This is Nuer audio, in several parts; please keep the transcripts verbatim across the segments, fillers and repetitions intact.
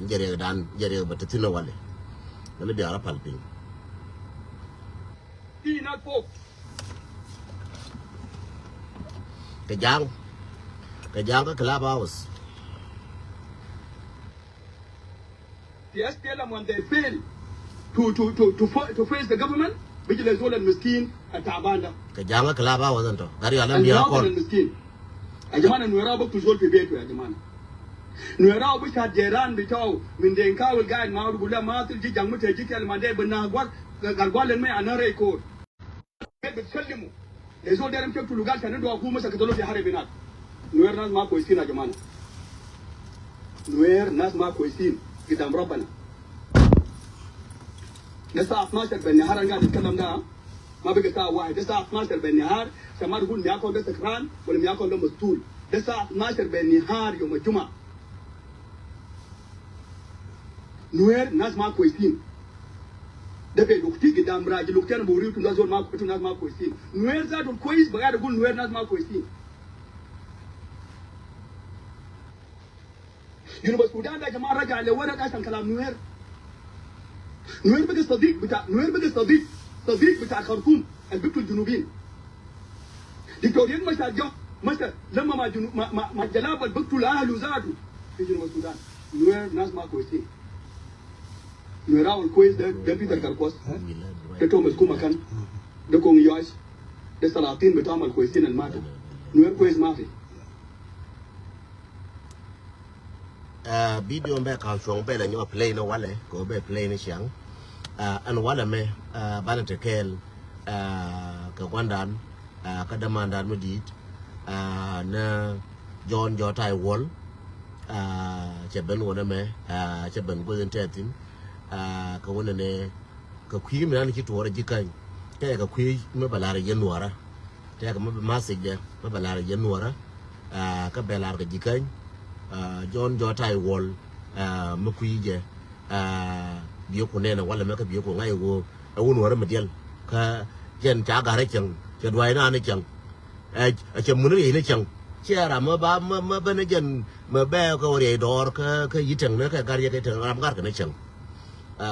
Jɛ riɛk dan, jɛ riɛk bä ti thin walɛ. Mɛn bia rɔ pal piny. Ina kok. Kɛ jaŋ. Kɛ jaŋ kä Clubhouse. The S P L M, when they fail to, to, to, to, fa- to face the government, بيجي للزول المسكين التعبان ده. Kɛ jaŋ kä Clubhouse ɛn tɔ. Gari alam bia kɔn. المواطن المسكين. يا جماعة, Nuɛra biktul zol fi betu, يا جماعة. Nuɛra bikat jiran bitau min Dinka wal gaid ma bigul le ma tul ji jaŋ mute ji kel ma de bina gwal, gal gwal len me ana rei kor. Bit bitkallimu. Lezol de ram kek tulu gal sani do aku masa katalo fi harib inak. Nuer nas ma kwesin, يا جماعة. Nuer nas ma kwesin gidam Rabbana. De saa itnash ben nahar ana gaid atkalam de. Ma bigita wahid. De saa itnash ben nahar. Shamar gul miyakol de sakran wala miyakol de mastul. De saa itnash ben nahar yom al-juma. Nuer nas ma kwesin. De be lukti gidam rajil lukti ana buri tu nas ma kwesin, nas ma kwesin. Nuer zatul kwes, bagad agul Nuer nas ma kwesin. Junub Sudan da, يا جماعة, raja le wara da san kalam Nuer. Nuer bigit sadiq bita, Nuer bigit sadiq, sadiq bita Khartoum, al biktul junubin. Diktor Riek Machar jo, Machar, lama ma junu, ma, ma, ma jalab al biktul ahlu zatu fi Junub Sudan. Nuer nas ma kwesin. Nuer awal kwes de, de Peter Garkwas. De Thomas Kumakan. De Kong Yosh. De salatin bitam al kwesin al matu. Nuer kwes ma fi. Video bɛ ka cuɔŋ bɛ la nyɔ play ni walɛ ko bɛ play ni ciaŋ. Ɛn walɛ mɛ banɛ te kɛɛl kɛ guandan kä dämandan mi di̱i̱t ni John Jɔ Tai Wol. Cɛ ben wä nɛ mɛ cɛ ben gueth in tɛthin kɛ wä nɛ nɛ kɛ kui̱ mi nan ci tuɔɔrɛ ji̱ käny kɛ kɛ kui̱ mi bɛ lar yɛ nuɔrä. Tɛkɛ mi bi message dɛ mi bɛ lar yɛ nuɔrä. Kä bɛ lar kɛ ji̱ käny John Jɔ Tai Wol mi kui̱ jɛ. Biɛ ku nɛnɛ walɛ mɛ kä biɛ ku ŋa̱c ɛ ɣöö ɛ wun wärä mi diɛl kä jɛn ca garɛ cäŋ cɛ duay naan cäŋ. Ɛ cɛ mun riɛy ni cäŋ ciɛ ram mi ba mi ben jɛn mi bɛ kɛ wä riɛy dɔɔr kä yi̱täŋ ni kɛ gar yɛ kɛ yi̱täŋ ram gar kɛ ni cäŋ.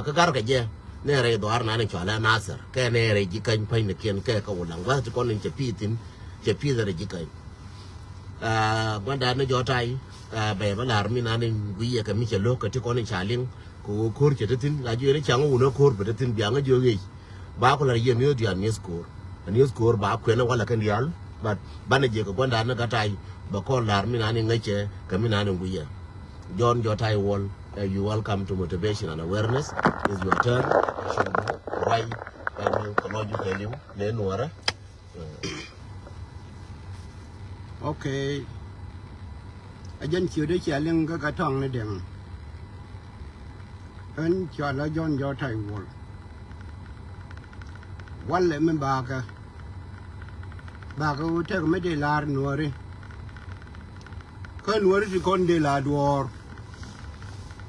Kä gar kɛ jɛ nɛ rɛy dhɔaar nan in cɔalɛ Nasir kɛ nɛ rɛy ji̱ käny pa̱ny ni kiɛn kɛ kä wulaŋ gua̱th ti kɔn in cɛ pi̱i̱th thi̱n. Cɛ pi̱i̱th rɛy ji̱ käny. Gua̱ndan ni Jɔ Tai bɛ bä la̱r mi nan in guiyɛ kɛ mi cɛ lo̱k kɛ ti kɔn in ca liŋ kɛ ɣöö ko̱r cɛ te thi̱n la ji̱ ɣän in caŋ wun ɛ ko̱r bɛ te thi̱n biaŋ ɛ jiök ɣec. Ba ku la̱r yɛ mi̱eth diaal mi̱eth ko̱r. Anieth ko̱r ba kuɛn walɛ kɛn diaal, but banɛ jiɛ kɛ gua̱ndan ni Gat Tai bɛ kɔn la̱r mi nani ŋäcɛ kɛ mi nani guiyɛ. John Jɔ Tai Wol, you welcome to Motivation and Awareness. Is your turn. Ruay kɛ lɔc kɛ liw ne nuɔrɛ. Okay. A jɛn ciötdä cia liŋ kä ka tɔŋ ni dɛŋ. Ɣän cɔal a John Jɔ Tai Wol. Walɛ mi bakä bakä wä tɛk mi dee la̱r nuɔri. Kä nuɔri ti kɔn dee la duɔɔr.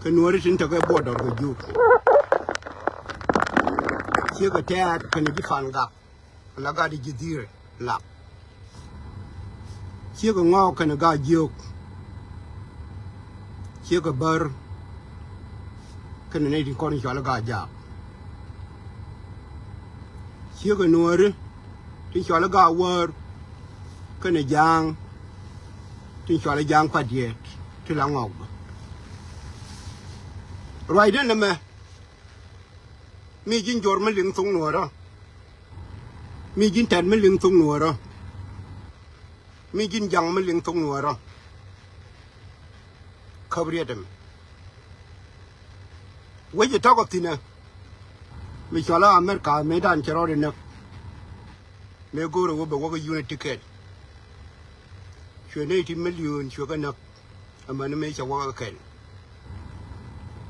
Kä nuɔri tin tekɛ border kɛ Juk. Ciek kɛ tɛɛt kɛn ji̱ Pan Gak. La gat ji̱ Dhi̱i̱r lak. Ciek kɛ Ŋɔɔk kɛnɛ Gaa Jiök. Ciek kɛ Bär kɛnɛ nɛy tin kɔn cɔal Gaa Jaak. Ciek kɛ Nuääri tin cɔal Gaa Wäär kɛnɛ Ja̱a̱ŋ tin cɔal Ja̱a̱ŋ Patiɛt ti la Ŋɔɔk bä. Ruacdä nɛmɛ mi ji̱n jɔr mi liŋ thok nuɔɔrä. Mi ji̱n tɛt mi liŋ thok nuɔɔrä. Mi ji̱n jaŋ mi liŋ thok nuɔɔrä. Käp riet ɛmɛ. Wec ɛ tɔk ɔ thi̱n ɛ. Mi cɔl ɛ America mëë dan cɛ rɔɔdɛ näk. Mëë go̱o̱rɛ wä bɛ wäk ɛ unit ticket. Cuɛ nɛy ti million cuɛ kɛ näk. Amäni mëë cɛ wäk ɛ kɛl.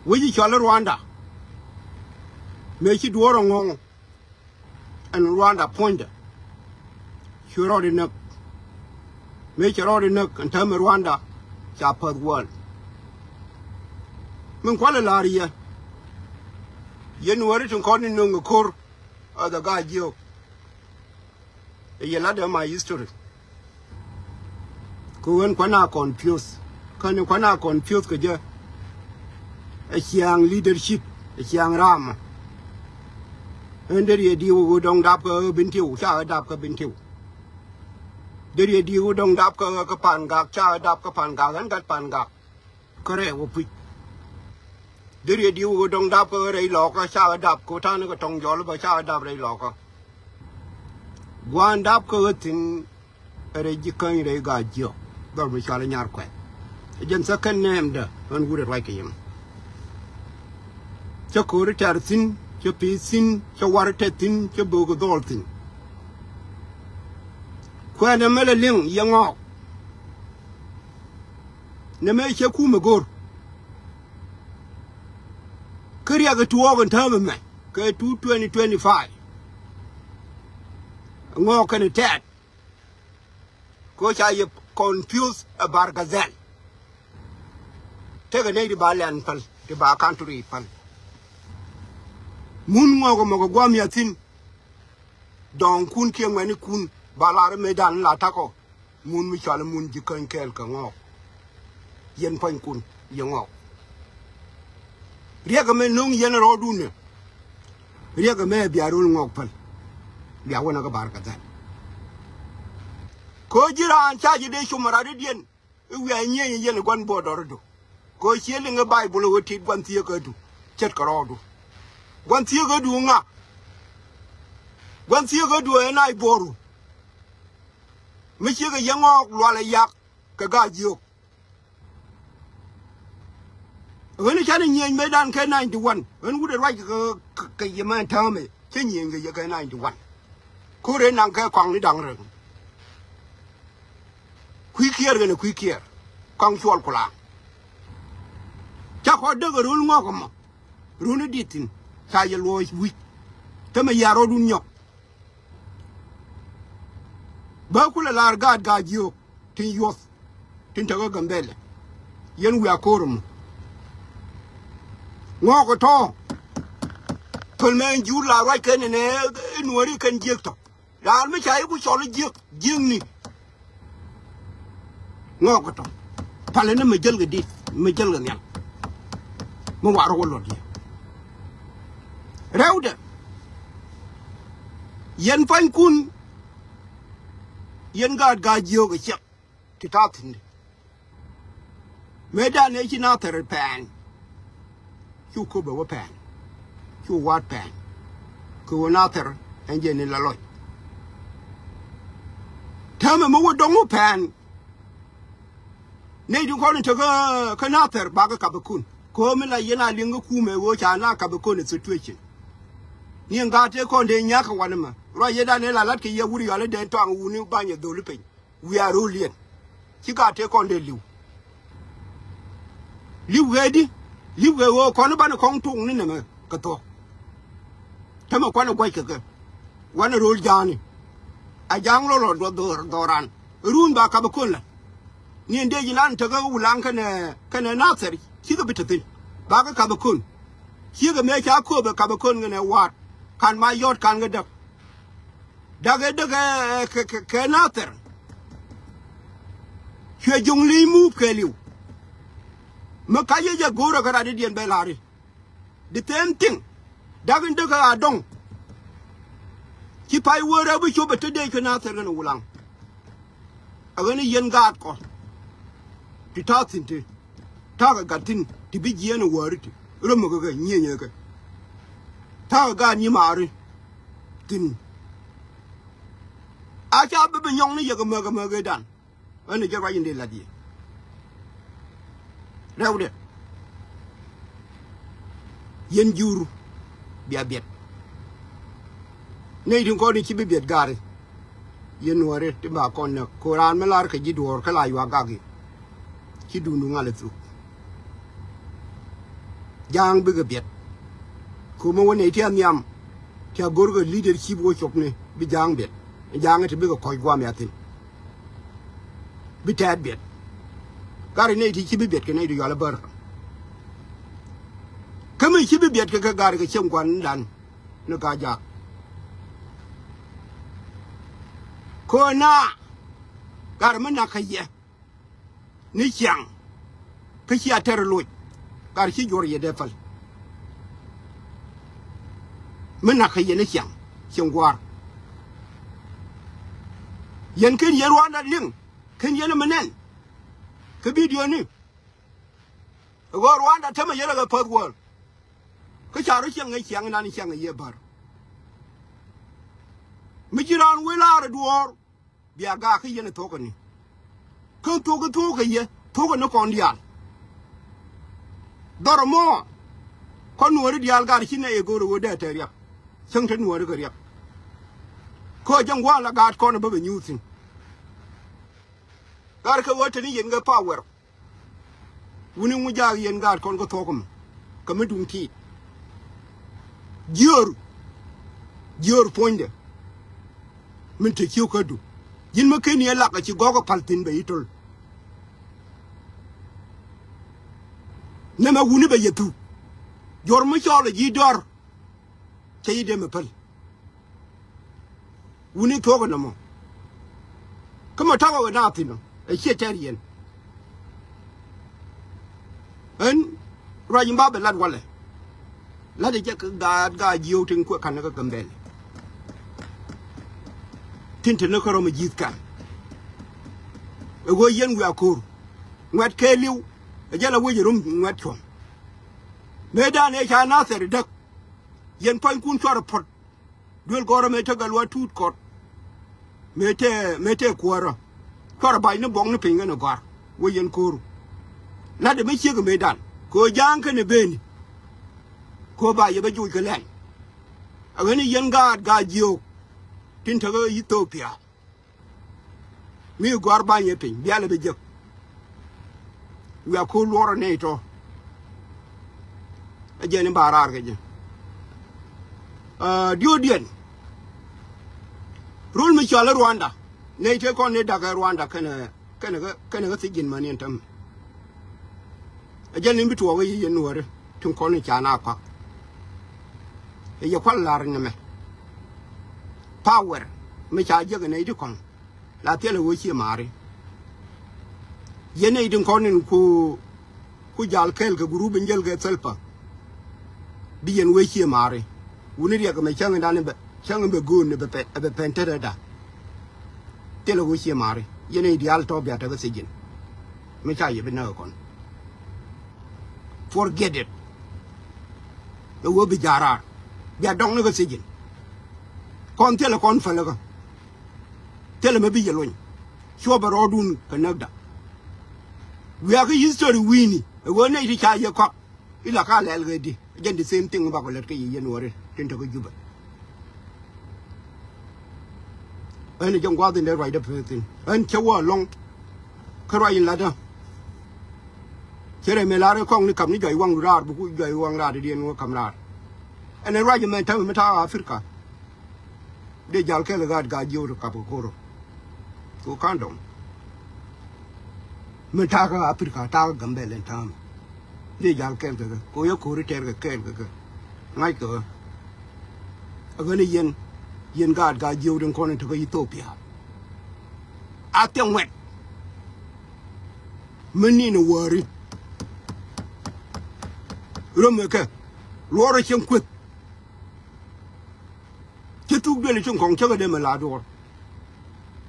Wec ɛ cɔl ɛ Rwanda. Mëë ci duɔ̱ɔ̱r ɛ ŋɔ̱ŋ. Ɛn Rwanda puɔ̱nydɛ. Cuɛ rɔɔdɛ näk. Mëë cɛ rɔɔdɛ näk ɛn täämɛ Rwanda ca päth wäl. Min kualɛ la̱r yɛ. Yɛn Nuääri tin kɔn ni nöŋ ɛ ko̱r ɛ dhɛ Gaa Jiök. Ɛ yɛ latdɛ my history. Kɛ ɣän kuan a confuse. Kä ni kuan a confuse kɛ jɛ. Ɛ ciaŋ leadership, ɛ ciaŋ ramɔ. Ɣän deri ɛ diw ɛ ɣöö dɔ̱ŋ dap kä Bentiu, ca ɣä dap kä Bentiu. Deri ɛ diw ɛ ɣöö dɔ̱ŋ dap kä, kä Pangak, ca ɣä dap kä Pangak, ɣän gat Pangak. Kä rɛɛ wä puc. Deri ɛ diw ɛ ɣöö dɔ̱ŋ dap kä rɛy Lɔkä, ca ɣä dap kä ta̱a̱n kä Tɔŋ Jɔl bä, ca ɣä dap rɛy Lɔkä. Gua̱a̱n dap kä ɣä thi̱n, rɛy ji̱ käny rɛy Gaa-jiök. Dhɔr mi cɔal i̱ Nyar Kuɛth. Ɛ jɛn thäk kɛn nɛɛmdä ɣän wut ɛ ruac kɛ yɛm. Cä ko̱ri tɛr thi̱n, cä pi̱i̱th thi̱n, cä war tɛth thi̱n, cä böök dhɔl thi̱n. Kuɛn ɛmɛ lɛ liŋ yɛ Ŋɔɔk. Nɛmɛ cɛ kumɛ go̱r. Kä riɛk ɛ tuɔɔk ɛn täämɛ mɛ kɛ two twenty twenty-five. Ŋɔɔk kɛnɛ tɛt. Kɛ ɣöö ca yɛ confuse ɛ Bargazal. Tekɛ nɛy ti ba lɛn päl, ti ba country päl. Mun Ŋɔɔk ɛmɔ kɛ gua̱a̱m ya thi̱n. Dɔ̱ŋkun kiɛ ŋuɛ̈nikun ba lar mëëdan la takɔ. Mun mi cɔal i̱ mun ji̱ käny kɛɛl kɛ Ŋɔɔk. Yɛn pua̱nykun yɛ Ŋɔɔk. Riɛk ɛmɛ no̱ŋ yɛn rɔɔdun ɛ. Riɛk ɛmɛ bia ro̱l Ŋɔɔk päl. Bia wänä kä Bargazal. Kɛ ɣöö ji̱ raan ca ji̱ dee com ɛ radidiɛn. I̱ wiaa nyieenyɛ yɛn ɛ gua̱n buɔɔdɔɔridu. Kɛ ɣöö ciɛ liŋ ɛ Baibol ɛ ɣöö tit gua̱n thieekädu ce̱tkɛ rɔɔdu. Gua̱n thieekädu ŋa? Gua̱n thieekädu ɛ naac buɔɔru. Mi ciekɛ yɛ Ŋɔɔk lual ɛ yak kɛ Gaa-jiök. Ɣän canɛ nyieny mëëdan kɛ ninety one. Ɣän wut ɛ ruac kɛ, kɛ, kɛ yɛ mɛn täämɛ. Cä nyieny kɛ yɛ kɛ ninety one. Ko̱r ëë naŋ kɛ kɔaŋni da̱ŋ rɛŋ. Kui̱ Kiɛɛr kɛnɛ Kui̱ Kiɛɛr. Kɔaŋ Cuɔl Kulaŋ. Ca kɔ däk ɛ ro̱l Ŋɔɔk ɛmɔ. Ro̱l ni di̱t thi̱n. Ca yɛ luɔc wi̱c. Tämɛ yia rɔɔdun nyɔk. Bä kulɛ lar gaat Gaa-jiök tin yuɔth tin tekä Gambɛlɛ. Yɛn wiaa ko̱r ɛmɔ. Ŋɔɔk ɛ tɔ̱. Thöl mɛ ɛn jur la ruac kɛn ɛnɛ i̱ Nuääri kɛn jiëk tɔ̱. Raan mi ca i̱ ku cɔl i̱ jiëk, jiëkni. Ŋɔɔk ɛ tɔ̱. Palä ni mi jäl kɛ di̱t, mi jäl kɛ nhial. Mi wa̱r wä luɔt yɛ. Rɛwdɛ. Yɛn pua̱nykun. Yɛn gaat Gaa-jiök ɛ ciɛk. Ti ta̱a̱ thi̱n. Mëëdan ëë ci Nathɛr pɛn. Cu Köpɛ wä pɛn. Cu Wa̱a̱t pɛn. Kɛ ɣöö Nathɛr ɛn jɛn in la lɔc. Täämɛ mi wä dɔ̱ŋ wä pɛn. Nɛy ti kɔn in te kä, kä Nathɛr bakɛ kapɛ kun. Kɛ ɣöö mi la yɛn a liŋ kä kumɛ ɣöö ca na kapɛ kun ɛ situation. Ni ɛn gaat tëë kɔn dee nya̱a̱k kɛ wanɛ mɛ. Ruac yɛn dan ëë la la̱t kɛ yɛ wut yɔal i̱ dee tɔaŋ wuni ba̱ny ɛ dholi piny. Wiaa ro̱l yɛn. Ci gaat tëë kɔn dee li̱w. Li̱w kɛ di. Li̱w kɛ ɣöö kɔn i̱ banɛ kɔŋ tuŋ ni nɛmɛ kɛ thuɔ̱k. Tämɛ kuanɛ gua̱c kɛ kɛ. Wanɛ ro̱l ja̱a̱ni. A ja̱a̱ŋ lɔ lɔ dhɔran. Run ba kapɛ kön la. Ni ɛn dee ji̱ lan tekä Wulaŋ kɛnɛ, kɛnɛ Nathɛr. Cikɛ bi te thi̱n. Bakɛ kapɛ kön. Cikɛ mëë ca Köpɛ kapɛ kön kɛnɛ Wa̱a̱t. Kan ma yɔ̱t kan kɛ däk. Da̱k ɛ däk ɛ kɛ, kɛ, kɛ Nathɛr. Cuɛ Jɔŋley move kɛɛliw. Mi ka yec ɛ go̱o̱rä kä radidiɛn bɛ la̱ri. The same thing. Da̱k in däk ɛ Adɔŋ. Ci pay wee rɛw bi cop ɛ te dee cuɛ Nathɛr kɛn ɛ Wulaŋ. Ɛ ɣän i̱ yɛn gaatkɔ. Ti ta̱a̱ thi̱n ti. Ta̱a̱ kɛ gat thi̱n ti bi jiɛɛn ɛ wäri ti. Röm ɛ kɛ kɛ nyieenyɛ kɛ. Ta̱a̱ kɛ gaat nyimaari. Thi̱n. A ca bi bi nyɔŋni yɛ kɛ mäk kɛ mäk ëëdan. Ɣän ɛ jɛ ruac in dee la̱t yɛ. Rɛwdɛ. Yɛn jur bia biɛt. Nɛy tin kɔn in ci bi biɛt gaari. Yɛn Nuääri ti ba kɔn näk. Ko raan mi lar kɛ ji̱ duɔ̱ɔ̱r kä la yuak gak in. Ci duundu ŋal ɛ thuk. Ja̱a̱ŋ bikɛ biɛt. Ko mi wä nɛy ti a nhiam. Ti a go̱rkɛ leadership wä copni bi Ja̱a̱ŋ biɛt. Ja̱a̱ŋ ti bikɛ kɔc guam ya thi̱n. Bi tɛɛt biɛt. Gari nɛy ti ci bi biɛt kɛ nɛy ti yual a bär. Kä mi ci bi biɛt kɛ kɛ gari kɛ cieŋ gua̱ndan ni Gaa-jaak. Köö na gari mi nak kä yɛ ni ciaŋ. Kä cia tɛr loc. Gat ci juɔr yɛ dee päl. Mi nak kɛ yɛn i̱ ciaŋ cieŋ gua̱a̱r. Yɛn ken yɛn Rwanda liŋ ken yɛn mi nɛn. Kɛ bidioni ɛ ɣöö Rwanda tämɛ yɛn lɛ kɛ päth wäl. Kä ca rɔ ciaŋ ɛ ciaŋ nan ciaŋ ɛ yɛ bär. Mi ci raan wee laar ɛ duɔ̱ɔ̱r. Bia gak kä yɛn ɛ thuɔ̱k kɛ ni. Kä thuɔ̱k kä thuɔ̱k kɛ yɛ thuɔ̱k kɛ ni kɔn diaal. Dhɔr ɛmɔ kɔn nuɔ̱ɔ̱ri diaal gat ci nɛy ɛ go̱o̱r ɛ ɣöö dee tɛ riɛk. Cäŋ te nuɔ̱ɔ̱ri kɛ riɛk. Kä jɛ ŋuan la gaat kɔn ɛ bä bɛ nyuuth thi̱n. Gat kɛ ɣöö te ni yɛn kɛ power. Wuni ŋu jaak yɛn gaat kɔn kä thuɔ̱k ɛmɔ kɛ mi duŋ tiit. Jiöör jiöör puɔ̱nydɛ. Min te ciök kädu ji̱n mi ken yɛ lak a ci gɔ̱k ɛ pal thi̱n bɛ i̱ töl. Nɛmɛ wuni bɛ yɛ thuk. Juɔr mi cɔɔl ɛ ji̱ dɔ̱r. Cɛ yi dee mɛ päl. Wuni thuɔ̱k ɛnɔmɔ. Kä mɛ ta̱kɔ kɛ naath thi̱n ɔ ɛ ciɛ tɛr yɛn. Ɣän ruac in ba bɛ lat walɛ. Lat ɛ jɛ kɛ gaat gaat jiöök tin kuɛ ka̱n kä Gambɛl. Tin te ni kä rɔm ɛ ji̱th ka̱n. Ɛ ɣöö yɛn wiaa ko̱r ŋuɛ̈t kɛɛliw. Ɛ jɛn a wec ɛ rom ŋuɛ̈t cuɔ̱ŋ. Mëëdan ëë ca Nathɛr däk. Yɛn pua̱nykun cuarɛ puɔ̱t. Duel gɔ̱rä mëë te Gatluak Tut kɔt. Mëë te mëë te kuäärä. Cuarɛ bac ni buɔk ni piny kɛnɛ gɔ̱a̱r wec yɛn ko̱o̱ru. La̱tdɛ mi ciek ɛ mëëdan kɛ ɣöö ja̱a̱ŋ kɛnɛ beni. Kɛ ɣöö ba yɛ bä joc kɛ lɛl. A ɣän i̱ yɛn gaat gaat jiöök tin tekɛ Ithiopia. Mi gɔ̱a̱r bany ɛ piny bialɛ bi jek. Wiaa ko̱r luɔrɔ nɛy tɔ. Ɛ jɛn in ba raar kɛ jɛ. Aa, diöödiɛn. Rol mi cɔal i̱ Rwanda nɛy tëë kɔn ni da̱k ɛ Rwanda kɛnɛ kɛnɛ kɛ kɛnɛ kɛ thiec ji̱n mäni ɛn tämɛ. Ɛ jɛn in bi tuɔɔk i̱ yɛ nuɔ̱ɔ̱ri tin kɔn in ca na kua̱k. Ɛ yɛ kual la̱r in ɛmɛ. Power mi ca jiäk ɛ nɛy ti kɔn. La thilɛ ɣöö ciɛ maari. Yɛn nɛy tin kɔn in ku ku jal kɛɛl kɛ group in jäl kɛ Salva. Bi yɛn wee ciɛ maari. Wuni riɛk ɛmɛ cäŋ in dan in bɛ cäŋ in bɛ go̱o̱n in bɛ pɛ ɛ bɛ pɛn tetdä. Thilɛ ɣöö ciɛ maari. Yɛn nɛy diaal tɔ̱ bia tekɛ thiec ji̱n. Mi ca yɛ bi näk ɛ kɔn. Forget it. Ɛ ɣöö bi ja̱a̱r raar bia dɔ̱ŋ ni kɛ thiec ji̱n. Kɔn thilɛ kɔn pälikä. Thilɛ mi bi yɛ lony. Cuɔpɛ rɔɔdun kɛ näkda. Wiakä history wi̱i̱ni ɛ ɣöö nɛy ti ca yɛ kɔak. Ila ka lɛl kɛ di jɛn the same thing bakɔ lät kä yɛ yɛn wä ri tin te kä Jubɛ. Ɣän jɛ gua̱th in dee ruacdä pek thi̱n ɣän cä wä alɔŋ. Kä ruac in latdä. Cɛ rɛ mëë lar ɛ kɔŋ ni kap ni juac waŋdu raar bi ku juac waŋ raar didiɛn wä kam raar. Ɛn ɛ ruac ɛmɛ täämɛ mi ta̱a̱ Africa. Dee jal kɛl gaat gaa jiök ti kap kɛ ko̱r ɔ. Kɛ ɣöö ka̱n dɔ̱ŋ. Min ta̱a̱ kä Africa ta̱a̱ kä Gambɛl ɛn täämɛ. Dee jal kɛl kɛ kɛ kɛ ɣöö yɛ ko̱ri tɛr kɛ kɛɛl kɛ kɛ. Ŋa̱c kɛ ɣöö. Ɛ ɣän i̱ yɛn yɛn gaat gaa jiök tin kɔn in te kä Ithiopia. A thiɛŋ ŋuɛt. Mi ni̱n ɛ wäri. Röm ɛ kɛ luɔrɛ cieŋ kueth. Ci thuk duël ci ŋɔ̱ŋ cä kɛ dee mɛ la duɔ̱ɔ̱r.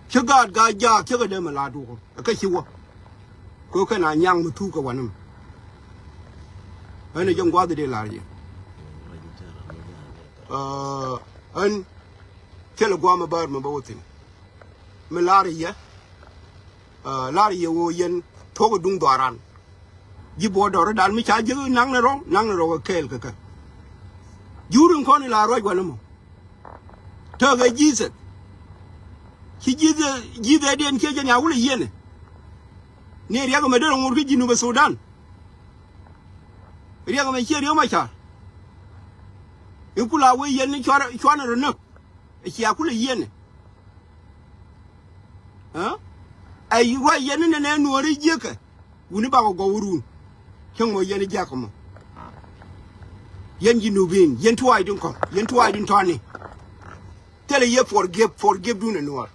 Ci gaat gaat jaak cä kɛ dee mɛ la duɔ̱ɔ̱r ɛ kä ci wä. Kɛ kɛn a nyaŋ mi thuk kɛ wanɛ mɛ. Ɣän ɛ jɛ ŋuath dee lar yɛ. Ɣän thilɛ guam ɛ bäär mɛ bä wä thi̱n. Mi lar yɛ. Lar yɛ ɣöö yɛn thuɔ̱k ɛ duŋ dhɔaran. Ji̱ buɔt dɔ̱r dan mi ca jiäk naŋ ni rɔ̱ naŋ ni rɔ̱ kɛ kɛɛl kɛ kɛ. Jur in kɔn in la ruac wanɛ mɔ. Tekɛ Jesus. Ci Jesus, Jesus diɛn ciɛ jɛ ni a wulɛ yiënɛ. Ni riɛk ɛmɛ derɛ ŋot kä Jinubä Sudan. Riɛk ɛmɛ ciɛ Riek Machar. In ku la wee yɛn ni cuan, cuan rɔ näk. Ɛ cia kulɛ yiënɛ. Ɛ? Ɛ ruac yɛn ni nɛnɛ nuɔ̱ɔ̱ri jiäkä. Wuni bakɔ gɔw run. Cäŋ mɔ yɛn jiakä mɔ. Yɛn Jinubin, yɛn tuwaacdun kɔ̱ŋ, yɛn tuwaacdun tɔ̱ni. Thilɛ yɛ forgive, forgive dun ɛ nuɔ̱ɔ̱r.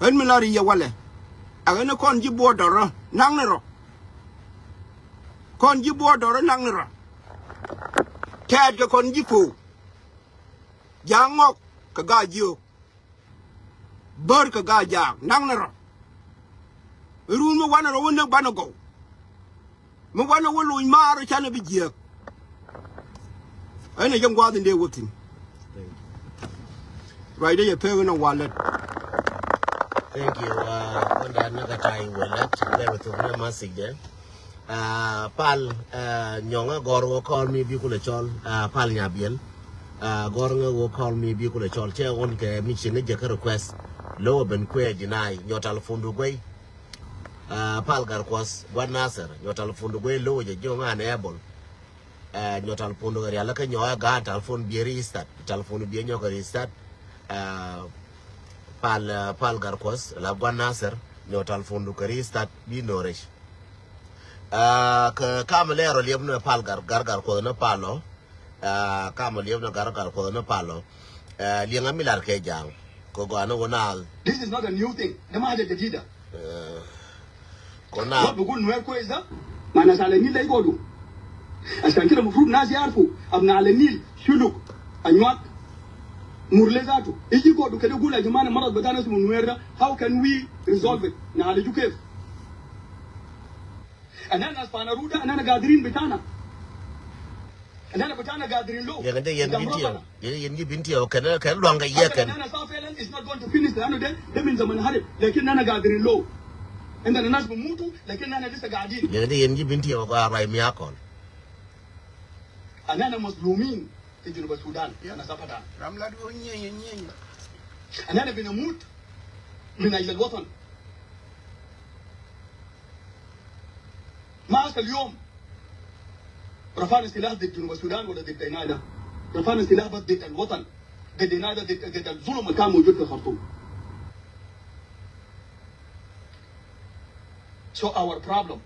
Ɣän mi lar yɛ walɛ. Ɛ ɣän kɔn ji̱ buɔt dɔrä naŋni rɔ. Kɔn ji̱ buɔɔr dɔr naŋ ni rɔ. Tɛɛt kɛ kɔn ji̱ po̱o̱. Ja̱a̱ŋ ŋɔk kɛ ga̱a̱ jiök. Bär kɛ ga̱a̱ ja̱a̱ŋ naŋ ni rɔ. Run mi wanɛ rɔ wä näk banɛ gɔw. Mi wanɛ wä lo̱ny maar canɛ bi jiääk. Ɛn ɛ jɛ ŋuath in dee wä thi̱n. Ruacdä yɛ pek inɔ walät. Thank you. Wanda näk a ta̱a̱ i̱ walät. Lɛr bɛ thok ni message dɛ. Pal, nyɔŋä gɔr wä call mi bi kulɛ cɔl. Pal Nyabiɛl. Gɔr ŋä wä call mi bi kulɛ cɔl cɛ ɣɔn kɛ mi ci ŋä jɛ kä request. Low ben kuɛ deny nyɔ telephone du guey. Pal Gar Kuɔth Guat Nasir nyɔ telephone du guey low jɛ jiɔ ŋa ne able. Nyɔ telephone du rial kä nyɔ a ga telephone bieri start telephone bieri nyɔ kɛ start. Pal, Pal Gar Kuɔth la Guat Nasir nyɔ telephone du kɛ start bi norich. Kɛ kam lɛr ɔ liɛp ni Pal Gar, Gar Gar Kuɔth ni Pal ɔ. Kam ɔ liɛp ni Gar Gar Kuɔth ni Pal ɔ. Liɛŋ a mi lar kɛ jaŋ kɛ gɔa ni wä naal. This is not a new thing. Dɛ ma haja jadida. Kona. Wa bugul Nuer kwes da. Ma nas Ala Nil da igodu. Ashan kida mufrud nas yarfu abna Ala Nil, Shuluk, Anyuak, Murle zatu. Iji godu kede gula jamana marad bitana ismu Nuer da. How can we resolve it? Na aliju kef? Anana nas Fana Ruda, anana gadirin bitana. Anana bitana gadirin lo. Yɛn de yɛn binti yɛ. Yɛn yɛn binti yɛ kɛn kɛn luaŋ kɛ yɛ kɛn. Anana sa felen is not going to finish. Lanu de de min zaman harib. Lakin anana gadirin lo. Indana nas bimutu, lakin anana lisa gadin. Yɛn de yɛn binti yɛ wa rai mi akɔl. Anana mazlumin fi Junub Sudan. Ana sapata. Ramla du nye nye nye. Anana binamut min ajli al-watan. ما هسه اليوم رفعنا سلاح ضد جنوب السودان ولا ضد هنا ده؟ رفعنا سلاح بس ضد الوطن، ضد هنا ده، ضد، ضد الظلم اللي كان موجود في خرطوم. So our problem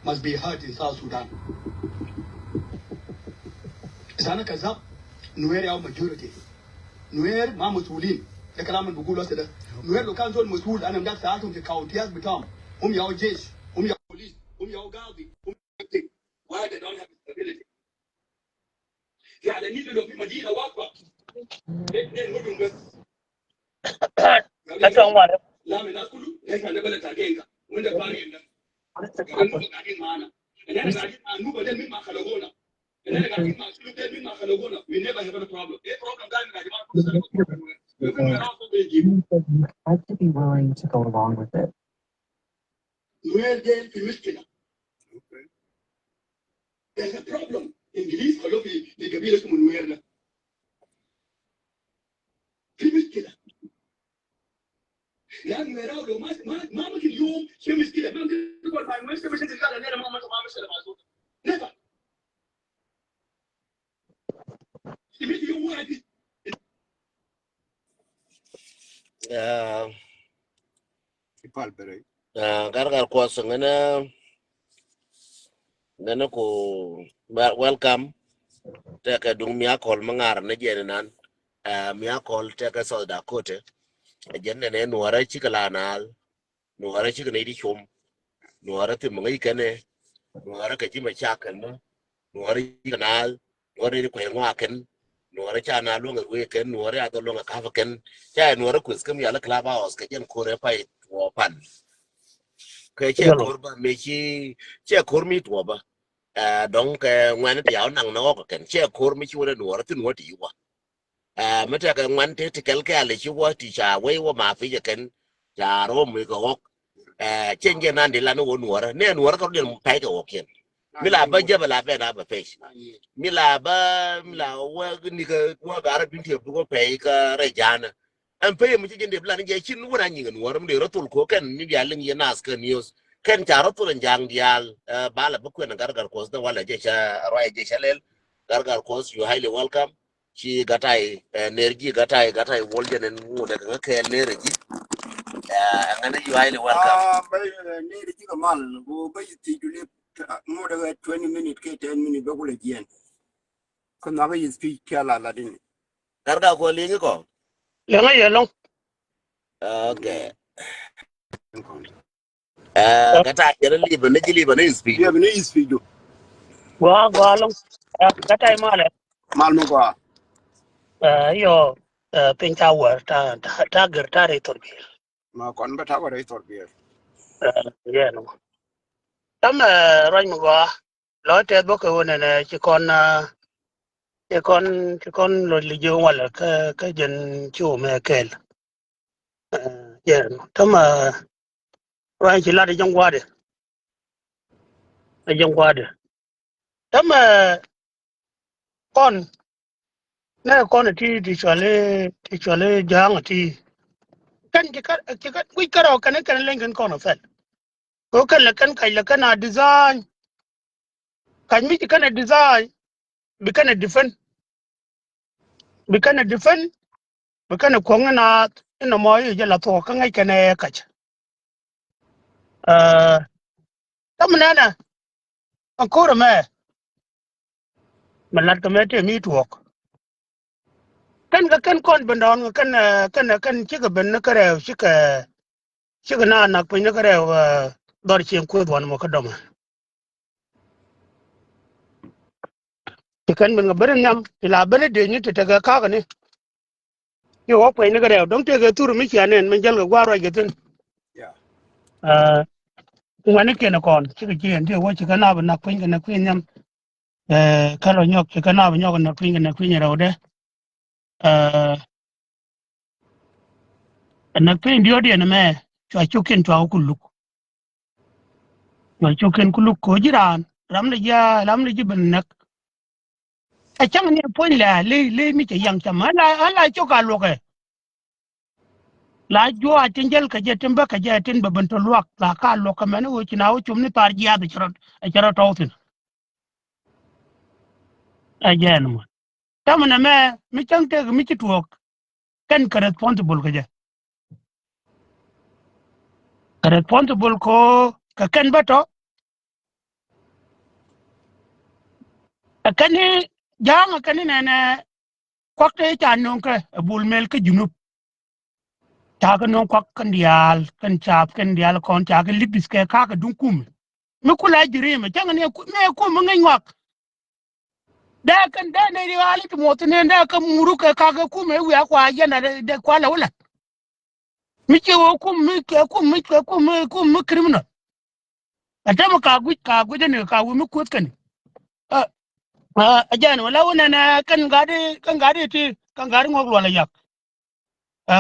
must be heard in South Sudan. إذا أنا كذاب، Nuer يا majority. Nuer ما مسؤولين. ده كلام اللي بقوله هسه ده. Nuer لو كان زول مسؤول، أنا مداك سألتهم في كاونتيات بتاعهم. هم ياو جيش، هم ياو بوليس، هم ياو قاضي، هم ياو acting. Why they don't have stability? في على النيل لو في مدينة واقفة، اثنين مدن بس. That's one. لا، من الناس كله، ليس عندنا بلد تاع دينكا. وين ده فارق ده؟ قاعدين معانا. إننا قاعدين مع النوبة ديل مين ما خلقونا؟ إننا قاعدين مع شنو ديل مين ما خلقونا؟ We never have a problem. إيه problem قاعد يا جماعة؟ كل سنة بتكون في نوير. لو في نوير أصلاً بيجيبوا. You have to be willing to go along with it. نوير ديل في مشكلة. There's a problem. إنجليز خلوه في، في قبيلة اسمه نوير ده. في مشكلة. لأن نويراو لو ما، ما، ما ممكن يوم شيء مشكلة. ما ممكن تقول ما، ما مشكلة، مشكلة، لا، لا، لا، ما، ما، ما مشكلة مع زول. Never. If you want it. Aa, Ipal bere. Aa, Gargar Kuɔth ŋänä, ŋänä ku, wel-, welcome. Tekɛ duŋ mi akɔl mi ŋa̱r ni jɛn inan. Aa, mi akɔl tekɛ South Dakota. Jɛn nɛnɛ Nuɔrä cikɛ la naal. Nuɔrä cikɛ nɛy di com. Nuɔrä thim ŋäc kɛnɛ. Nuɔrä kɛ ji̱ mɛ cak kɛn mɔ. Nuɔrä cikɛ naal. Nuɔrä nɛy di kuɛy ŋɔak kɛn. Nuɔrä ca naal luäŋ ɛ ruëë kɛn. Nuɔrä a dhɔ luäŋ ɛ ka̱pä kɛn. Ca ɛ Nuɔrä kueth kä mi yalä Clubhouse kɛ jɛn ko̱r ɛ pay tuɔɔk pan. Kɛ cɛ ko̱r ba mëë ci, cɛ ko̱r mi tuɔɔk ba. Ɛ, dɔ̱ŋ kɛ ŋuɛn ti yaw naŋ ni ɣɔk kɛn. Cɛ ko̱r mi ci wä dee Nuɔrä thin wä ti wä. Ɛ, mi tekɛ ŋuan ti, ti kɛl kɛɛl i̱ ci wä ti ca wei wä ma pi̱c ɛ kɛn, ca rɔ mi kɛ ɣɔk. Ɛ, cieŋ jɛ nan di lan wä Nuɔrä. Nɛ Nuɔrä kɛ rɔ diɛn pɛc kɛ ɣɔk kiɛn. Mi la bä jɛ bɛ la bɛ na bɛ pɛc. Mi la bä, mi la wä ni kɛ wä garä duŋ ti bi wä pɛc kä rɛ ja̱a̱nä. Ɛn pɛc mi ci jɛ ni bi lan jɛ cin wä na nyiŋ Nuɔrä mi dee rɔ thol ko kɛn mi bia liŋ yɛ nath kä news. Kɛn ca rɔ thol ɛn ja̱a̱ŋ diaal, ɛ, ba la bä kuɛn Gargar Kuɔth dɛ walɛ jɛ ca ruac jɛ ca lɛl. Gargar Kuɔth, you highly welcome. Ci Gatai, ɛ, Nerji Gatai, Gatai Wol jɛ nɛn ŋun ɛ kɛ ŋä kɛɛl Nerji. Ɛ, ŋänä you highly welcome. Ah, bä, ɛ, Nerji kɛ mal, go bä yi thiec du lip, ŋot ɛ twenty minute kɛ ten minute bä kulɛ jiɛn. Kä nhɔakä yi thiec kɛ la la dini. Gargar Kuɔth liŋi kɔ. Liŋi yɛ lɔŋ. Okay. Ɛ, Gatai jɛ ni lip ni ji lip ni speech. Lip ni speech du. Gua, gua lɔŋ. Ɛ, ka tai malɛ. Mal mi gua. Ɛ, yo, ɛ, piny ta wär, ta, ta, ta gir, ta rɛy thor biɛl. Ma kɔn bä ta wär rɛy thor biɛl. Ɛ, yɛ nɔ. Tam, ɛ, ruac mi gua. Lɔ tɛth bä kɛ wä nɛnɛ ci kɔn, ɛ, ci kɔn, ci kɔn lɔ li jiö walɛ kä, kä jɛn ci wä mɛ kɛl. Ɛ, yɛ nɔ. Tam, ɛ, ruac ci lat ɛ jɛn gua̱dɛ. Ɛ jɛn gua̱dɛ. Täämɛ kɔn nɛ kɔn ti ti cuali ti cuali ja̱a̱ŋ ti. Kɛn ci kä ci kä guic kärɔw kɛn kɛn leny kɛn kɔn a fɛl. Ko kɛn lɛ kɛn kac lɛ kɛn a design. Kac mi ci kɛn a design bi kɛn a defend. Bi kɛn a defend, bi kɛn a kuɔ̱ŋ in a in a mɔ i̱ jɛ la thuɔk kä ŋäc kɛn ɛ kac. Ɛ, kä mi nɛnɛ ɛn ko̱r ɛmɛ mi lat kɛ mɛ tëë mi tuɔɔk. Kɛn kɛ kɛn kɔn ben dɔ̱ɔ̱n kɛ kɛn, ɛ, kɛn, ɛ, kɛn cikɛ ben ni kärɛw cikɛ, cikɛ na nak piny ni kärɛw, ɛ, dhɔr cieŋ kueth wan mɔ kä dɔmɛ. Ti kɛn ben kɛ ben nhiam ti la ben dee nyi ti tekɛ ka̱a̱k ni. Ti wä kuɛny ni kɛ rɛw dɔ̱ŋ tekɛ thur mi cia nɛn mi jäl kɛ gua̱a̱r ruac kɛ thi̱n. Ɛ, ŋuɛ̈ni kiɛn kɔn cikɛ ci ɛn ti wä cikɛ nap nak piny kɛ nɛ kui̱ nhiam. Ɛ, kä rɔ nyɔk cikɛ nap nyɔk nak piny kɛ nɛ kui̱ rɛwdɛ. Ɛ, Ɛ näk piny diɔ̱ɔ̱kdiɛn ɛmɛ cua cukkiɛn cua ku luk. Cua cukkiɛn ku luk ko̱ ji̱ raan ram ni ji̱, ram ni ji̱ ben näk. Ɛ cäŋ ni puɔ̱ny lɛ ley, ley mi cɛ yaŋ cam ala, ala cok a luɔkɛ. La juɔ̱ɔ̱c tin jäl kɛ jɛ tin bä kɛ jɛ tin bɛ ben tɔ luak la ka luɔk kɛ mɛn wä ci na wä cum ni thar jiaath ɛ cɛ rɔ, ɛ cɛ rɔ tɔw thi̱n. Ɛ jɛn mɔ. Täämɛ nɛmɛ mi cäŋ tek mi ci tuɔɔk kɛn kɛ responsible kɛ jɛ. Kɛ responsible ko kɛ kɛn bä tɔ. Ɛ kɛn ni ja̱a̱ŋ ɛ kɛn ni nɛnɛ kuak te ca nöŋ kɛ ɛ Bol Mel kä Junub. Ca kɛ nöŋ kuak kɛn diaal kɛn caap kɛn diaal kɔn ca kɛ lipith kɛ ka̱a̱k kɛ duŋ kumɛ. Mi kula jirimɛ cäŋ ni ɛ ku, ni ɛ kumɛ ŋäc ŋuak. Dee kɛn dee nɛy riaali ti muɔth ni dee kɛ muru kɛ ka̱a̱k kɛ kumɛ wiaa kua jɛn a dee kua lɛ wä la̱t. Mi ci wä kum mi kɛ kum mi kɛ kum mi kum mi criminal. Ɛ tɛmɛ ka guic ka guic ni ka wi̱i̱ mi kuoth kɛn. Ɛ, ɛ, ɛ jɛn wä la wä nɛnɛ kɛn gari kɛn gari ti kɛn gari ŋuɔk luɔl ɛ yak. Ɛ,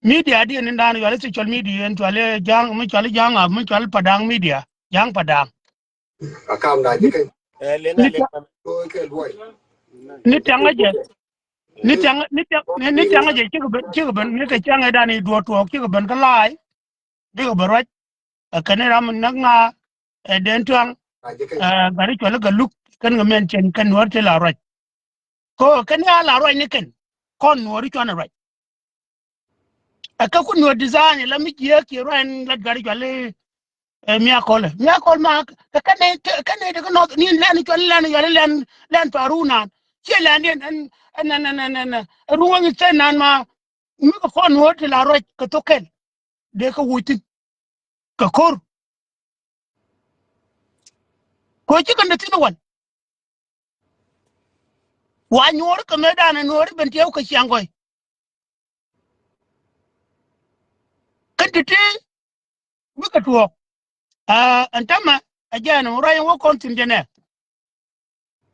media di ni dan yuali social media en cuali ja̱a̱ŋ mi cuali ja̱a̱ŋ a mi cuali Padaŋ media ja̱a̱ŋ Padaŋ. A kam da ji̱ kɛn. Ɛ, lena, ni lena. Ni tiaŋ a jɛ. Ni tiaŋ ni tiaŋ ni, ni tiaŋ a jɛ cikɛ ben cikɛ ben ni kɛ ciaŋ ɛ dan i̱ duɔ̱ɔ̱k tuɔɔk cikɛ ben kä la̱a̱y. Bikɛ bɛ ruac. Ɛ kɛn ram näk ŋa ɛ den tuaŋ. Ɛ gari cuali kɛ luk kɛn kɛ mɛn cɛn kɛn nuɔ̱ɔ̱r ti la ruac. Ko kɛn ya la ruac ni kɛn kɔn nuɔ̱ɔ̱r cuan ruac. Ɛ kɛ ku nuɔ̱ɔ̱r design la mi jiɛ kiɛ ruac lat gari cuali. Ɛ miakɔl ɛ miakɔl ma kɛ kɛn ɛ kɛn ɛ de kɛ nɔth ni lɛn cuali lɛn cuali lɛn lɛn pa runan. Ciɛ lɛn diɛn ɛn ɛn ɛn ɛn ɛn ɛn ruwaŋ cɛ nan ma. Mi kɛ kɔn nuɔ̱ɔ̱r ti la ruac kɛ thok kɛn. Dee kä woc thi̱n kɛ ko̱r. Ko̱ ci kɛn dee thi̱n wal. Wa nyuɔ̱ɔ̱r kɛ mëë danɛ nuɔ̱ɔ̱r ben tiɛw kɛ ciaŋ gɔy. Kɛn ti ti bikɛ tuɔɔk. Aa ɛn tämɛ ɛ jɛn ruac wä kɔn thi̱n jɛnɛ.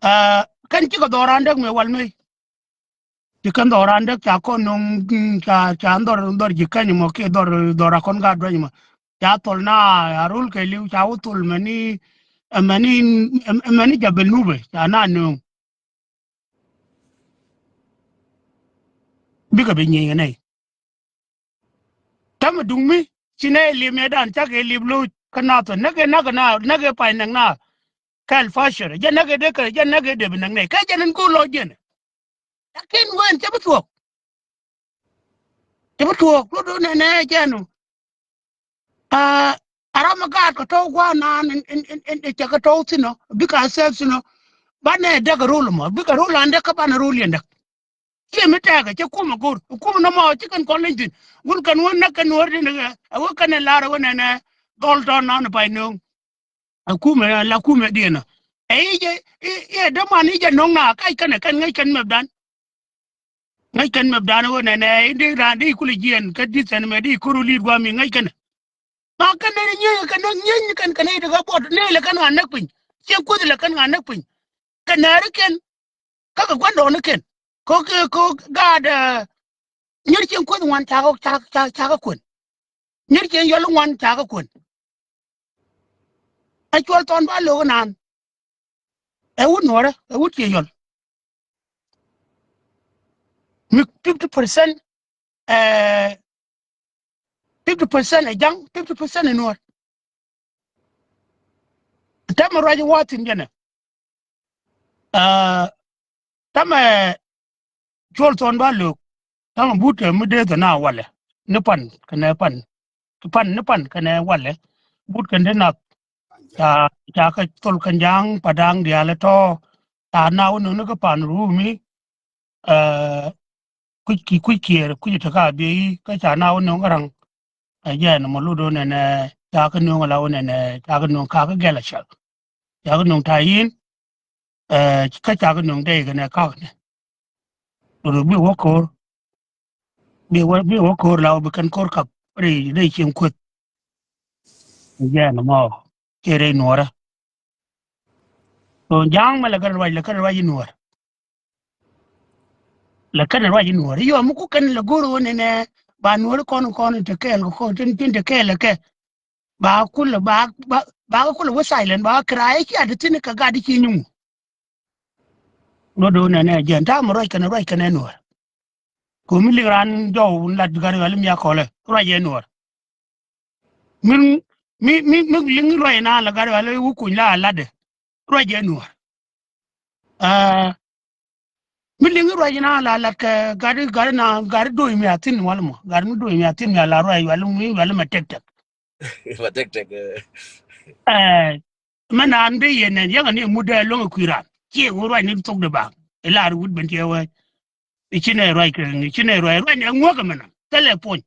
Aa kɛn cikɛ dhɔran däk mëë wal mëë. Ci kɛn dhɔran däk ca kɔn no̱ŋ ca ca dhɔr dhɔr ji̱ kɛny mɔ kiɛ dhɔr dhɔr a kɔn gaat duäny mɔ. Ca thol na a rul kɛ li̱w ca wä thol mɛni mɛni mɛni Jabal Nubɛ ca na no̱ŋ. Bikɛ bi nyieny kɛ nɛy. Tämɛ duŋ mi ci nɛ lip ni dan cak ɛ lip lo̱c kä nath näk ɛ nak na näk ɛ pay näk na. Kɛl Pastor jɛ näk ɛ dee kɛ jɛ näk ɛ dee bi näk nɛy kɛ jɛ nin go̱o̱r lɔ jiɛn. Lakin wen cɛ bi thuɔ̱k. Cɛ bi thuɔ̱k lo do nɛ nɛ jɛ nu. Aa a ram mi gaat kɛ tɔw gua̱a̱r naan in in in in cɛ kɛ tɔw thin ɔ bikɛ a sɛp thin ɔ. Banɛ däk a rol mɔ bikɛ rol an däk kä banɛ rol yɛn däk. Ciɛ mi tɛɛkɛ cɛ kumɛ go̱r kumɛ nɔmɔ ci kɛn kɔn leny thi̱n. Wun kɛn wä näk kɛn wä ri ni ɛ wä kɛn ɛ lar ɛ wä nɛnɛ dhɔl tɔn nɔn pay nööŋ. Ɛ kumɛ la kumɛ diɛn ɔ. Ɛ i̱ jɛ i̱ i̱ ɛ däman i̱ jɛ nɔŋ na kac kɛnɛ kɛn ŋäc kɛn mɛpdan. Ŋäc kɛn mɛpdan ɣöö nɛnɛ i̱ dee raan dee i̱ kulɛ jiɛn kä di̱th ɛn mɛ dee i̱ ko̱r wä li̱i̱t gua̱a̱m i̱ ŋäc kɛnɛ. Ma kɛn nɛy ni nyieny kɛn nɛy nyieny kɛn kɛn nɛy ti kä buɔt nɛy lɛ kɛn ŋa̱n näk piny. Ciɛ kueth lɛ kɛn ŋa̱n näk piny. Kɛ näärikiɛn kä kɛ gua̱ndɔɔŋnikiɛn. Kɛ kɛ kɛ gaat ɛ nyier cieŋ kueth ŋuan cakɛ cakɛ cakɛ kuën. Nyier cieŋ yɔl ŋuan cakɛ kuën. Ɛ cuɔl thɔn ba lo̱k inan. Ɛ wut nuɔrɛ ɛ wut cieŋ yɔl. Mi fifty percent ɛ fifty percent ɛ ja̱ŋ, fifty percent ɛ nuɔr. Tɛmɛ ruac i̱ wa̱a̱ thi̱n jɛnɛ. Aa, tɛmɛ cuɔl thɔn ba lo̱k. Tɛmɛ but ɛ mi dee thɛ na walɛ ni pan kɛnɛ pan, pan ni pan kɛnɛ walɛ. But kɛn dee nath ca ca kɛ thol kɛn ja̱a̱ŋ pa da̱a̱ŋ diaal ɛ tɔ̱. Ca na wä no̱ni kä pan rumi. Aa, kui̱c ki kui̱c kiɛɛr kui̱c te ka biey kä ca na wä no̱ŋ kä raŋ. Ɛ jɛn mɔ lotdɔ nɛnɛ ca kä no̱ŋ la wä nɛnɛ ca kä no̱ŋ ka kä gɛl a cak. Ca kä no̱ŋ ta̱ yin ɛ kä ca kä no̱ŋ dee kɛnɛ ka̱k nɛ. Lotdɔ bi wä ko̱r bi wä bi wä ko̱r la wä bi kɛn ko̱r kap rɛy rɛy cieŋ kueth. Ɛ jɛn mɔ kiɛ rɛy nuɔrä. Tho ja̱a̱ŋ mɛ lɛ kɛn ruac lɛ kɛn ruac i̱ nuɔr. Lɛ kɛn ruac i̱ nuɔr i̱ yɔm mi ku kɛn lɛ go̱r ɣöö nɛnɛ ba nuɔr i̱ kɔn kɔn i̱ te kɛɛl kɛ kɔn tin tin te kɛɛl kɛ. Ba kulɛ ba ba ba kulɛ wä silent ba kɛ raay i̱ cia te thi̱n kɛ gat i̱ ci nyuŋ. Luɔt ɣöö nɛnɛ jɛn ta̱a̱ mi ruac kɛn ruac kɛn ɛ nuɔr. Ko̱ mi liŋ raan jɔw lat gat ɣäl mi a kɔlɛ ruac ɛ nuɔr. Min mi mi mi liŋ ruac na la gat ɣäl wu kuny la latdɛ ruac ɛ nuɔr. Aa, mi liŋ ruac na la lat kɛ gat gat na gat do̱i mi a thi̱n wal mɔ gat mi do̱i mi a thi̱n mi a la ruac wal mi wal mɛ tɛk tɛk. Ma tɛk tɛk. Ɛ, mɛ naan bi yɛn nɛn yäŋɛ ni mut dee lo̱ŋ ɛ kui̱ raan ciɛ wu ruac ni thok de bak. Ɛ lar wut ben tiɛ wee. I̱ ci nɛ ruac kɛ i̱ ci nɛ ruac ruac ni ɛ ŋuäk ɛmɛnɛ thilɛ puɔ̱ny.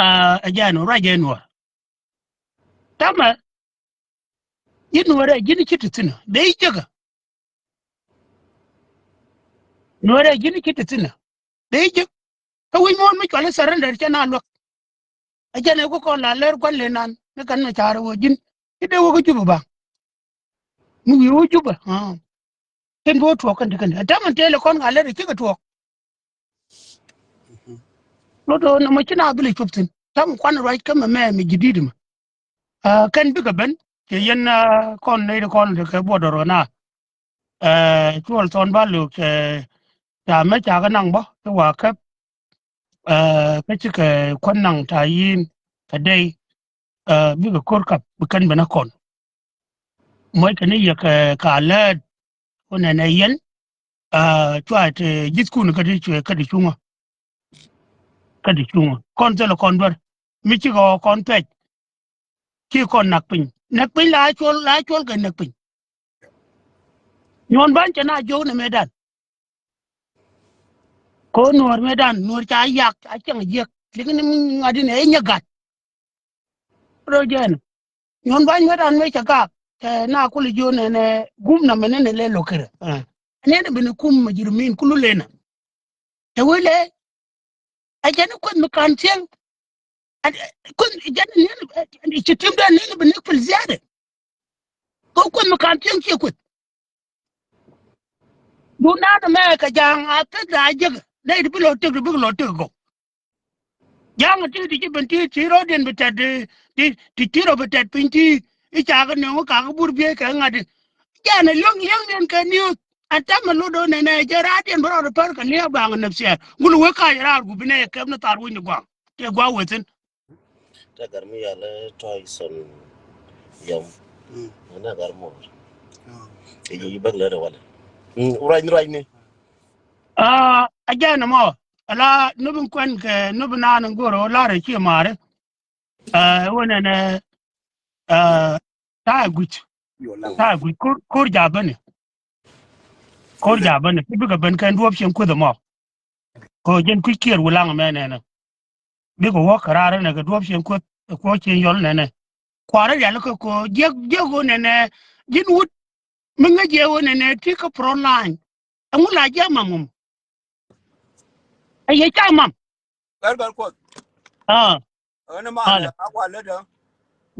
Aa, ɛ jɛn ruac ɛ nuɔr. Tamɛ ji̱n nuɔrɛ ji̱n ci ti thi̱n ɛ dee ji̱ jekä. Nuɔrɛ ji̱n ci ti thi̱n ɛ dee ji̱ jekä. Kä wi̱c muɔ̱ɔ̱n mi cual i̱ surrender cɛ na luäk. Ɛ jɛn ɛ ku kɔn la lɛr gua̱n lëë nan ni kɛn mɛ ca̱r ɛ wä ji̱n ci dee wä kä Jubɛ ba. Mi wi̱i̱ wä Jubɛ. Kɛn bi wä tuɔɔk kɛn ti kɛn ɛ tämɛ tëë lɛ kɔn ŋa̱ lɛr ɛ cikɛ tuɔɔk. Lot ɣöö nɔmɔ ci na bi lɛ cop thi̱n ta̱ŋ kuan ruac kä mɛ mɛ mi ji̱ di̱t mɛ. Aa, kɛn bikɛ ben ciɛ yɛn, aa, kɔn nɛy ti kɔn tekɛ buɔt dɔr kɛ na. Aa, cuɔl thɔn ba lo̱k cɛ ca mɛ ca kɛ naŋ bä ti wa käp. Aa, kä cikɛ kuän naŋ ta̱a̱ yi̱n kɛ dey. Aa, bikɛ ko̱r kap bi kɛn ben a kɔn. Muɔckɛ ni yɛ kɛ ka lät wä nɛnɛ yɛn. Aa, cua te ji̱thkun kä ti cuɛ kä ti cuŋä. Kä ti cuŋä kɔn thilɛ kɔn duer mi cikɛ ɣɔɔ kɔn pɛc. Ci kɔn nak piny nak piny la cuɔl la cuɔl kɛ nak piny. Nyuɔn ba̱ny cɛ na jiök nɛ mëëdan. Ko nuɔr mëëdan nuɔr ca yak ca cieŋ jiäk liŋ ni ŋa̱t inɛ inyɛ gat. Rɔ jɛn nyuɔn ba̱ny mëëdan mëë cɛ gak. Cɛ na kul jiök nɛ nɛ gum na mɛn inɛ lɛ lo̱kirɛ. Nɛn bin kum mɛ ji̱ rumin kulu lena. Ɛ wee lɛ ɛ jɛn kueth mi ka̱n cieŋ. Kueth jɛn niɛn ci tim dɛn niɛn bi nik pil ziadɛ. Kɛ kueth mi ka̱n cieŋ ciɛ kueth. Dun da̱a̱n mɛ kɛ ja̱a̱ŋ a thil da̱a̱ jek nɛy ti bi lɔ tëk ti bik lɔ tëk kɔ. Ja̱a̱ŋ ti ti ci ben ti ti rɔ̱diɛn bi tɛt ti ti ti rɔ bi tɛt piny ti i̱ ca kɛ nöŋ i̱ ka kɛ bur biey kɛ ŋa̱t i̱. Jɛn ɛ liɔ̱ŋ liɔ̱ŋdiɛn kɛ niuth. Ɛn tɛmɛ lot do̱n nɛnɛ jɛ raatdiɛn bä rɔɔd päl kɛ liɛɛk baŋ nɛpsiɛr gul wek kac raar gup inɛ yɛ kɛp ni thar wec ni gua̱a̱ŋ. Tëë gua̱a̱k wethin. Tɛ gar mi yal tɔy son yɔm. Nɛ gar mor. I̱ bäk lɛ rɛ walɛ. Ruac ni ruac ni. Aa, a jɛn mɔ ala nubin kuɛn kɛ nubin naan in go̱r ɣä lar ɛ ci maari. Aa, wä nɛnɛ. Aa, ta̱a̱ guic. Ta̱a̱ guic ko̱r ko̱r ja̱a̱ bäni. Ko̱r ja̱a̱ bäni kä bikɛ ben kɛn duɔ̱ɔ̱p cieŋ kueth ɛmɔ. Kɛ jɛn kui̱c kiɛɛr wi̱laŋ ɛmɛ nɛnɛ. Bikɛ wä kɛ raar ɛnɛ kɛ duɔ̱ɔ̱p cieŋ kueth ɛ kuɔ̱ɔ̱c cieŋ yɔl nɛnɛ. Kuarä rial kä ko jiäk jiäk ɣöö nɛnɛ ji̱n wut mi ŋäc yɛ ɣöö nɛnɛ ti kä front line. Ɛŋu la jiäk mam ŋum? Ɛ yɛ cak mam. Gal gal kuɔth. Ah. Ɛn man a wa lɛ dä.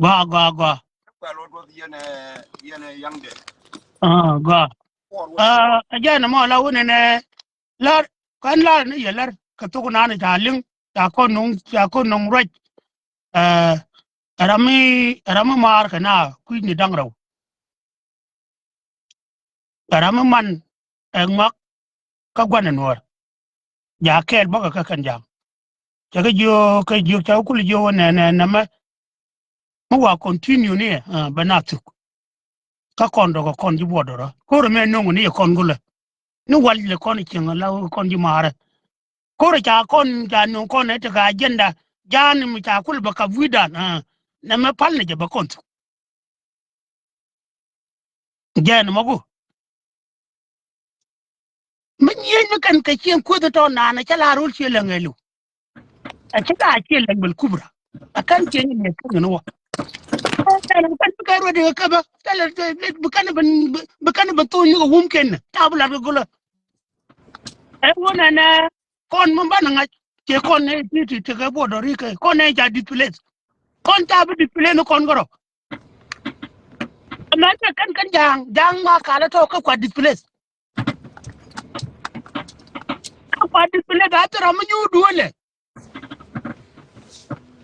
Gɔaa gɔaa gɔaa. Kuɛ lɔ duɔth yɛn ɛ yɛn ɛ yaŋ dɛ. Ah gɔaa. Kuɔr wä. Ah, ɛ jɛn ɛmɔ la wunɛ nɛ lar kɛn lar ni yɛ lar kɛ thok nan ca liŋ ca kɔn nuŋ ca kɔn nuŋ ruac. Ɛ ram mi ram mi maar kɛ na kui̱c ni da̱ŋ rɛw. Ram mi man ɛ ŋɔak kä gua̱n ɛ nuɔ̱ɔ̱r. Ja kɛɛl bäkɛ kä kɛn ja̱a̱ŋ. Cɛ kɛ jiök kɛ jiök cɛ kɛ kul jiök wä nɛ nɛ nɛ mɛ. Mi wa continue ni ɛ bɛ na thuk. Kä kɔn dɔkɛ kɔn ji̱ buɔt dɔrä ko̱rɛ mɛ no̱ŋ ni yɛ kɔn gulɛ. Ni wal lɛ kɔn cieŋ la kɔn ji̱ maarɛ. Ko̱rɛ ca kɔn ca no̱ŋ kɔn ɛ tekɛ agenda ja̱a̱n mi ca kul bɛ kap wi̱i̱dan. Nɛ mɛ pal ni jɛ bɛ kɔn thuk. Jɛn mɔku. Mi nyieny mi kɛn kɛ cieŋ kueth tɔ naan cä la rol cie lɛŋ ɛlu. Ɛ cä la cie lɛŋ bɛl kubra. Ɛ kɛn cieŋ ni kɛn ni wä. Kɛn kɛn bi kɛ ruet kɛ bä kɛn bi kɛn bi kɛn bi thon nyukä wum kɛn. Ta bi lat kɛ gulä. Ɛ wun ɛnɛ kɔn mi banɛ ŋa̱c. Cɛ kɔn nɛ ti ti tekɛ buɔt dɔri kɛ kɔn nɛ ca displace. Kɔn ca bi displace ni kɔn kärɔ. Mɛ cɛ kɛn kɛn ja̱a̱ŋ ja̱a̱ŋ ma kalɛ tɔ kä kua displace. Kä kua displace a thil ram mi nyuur duɔlɛ.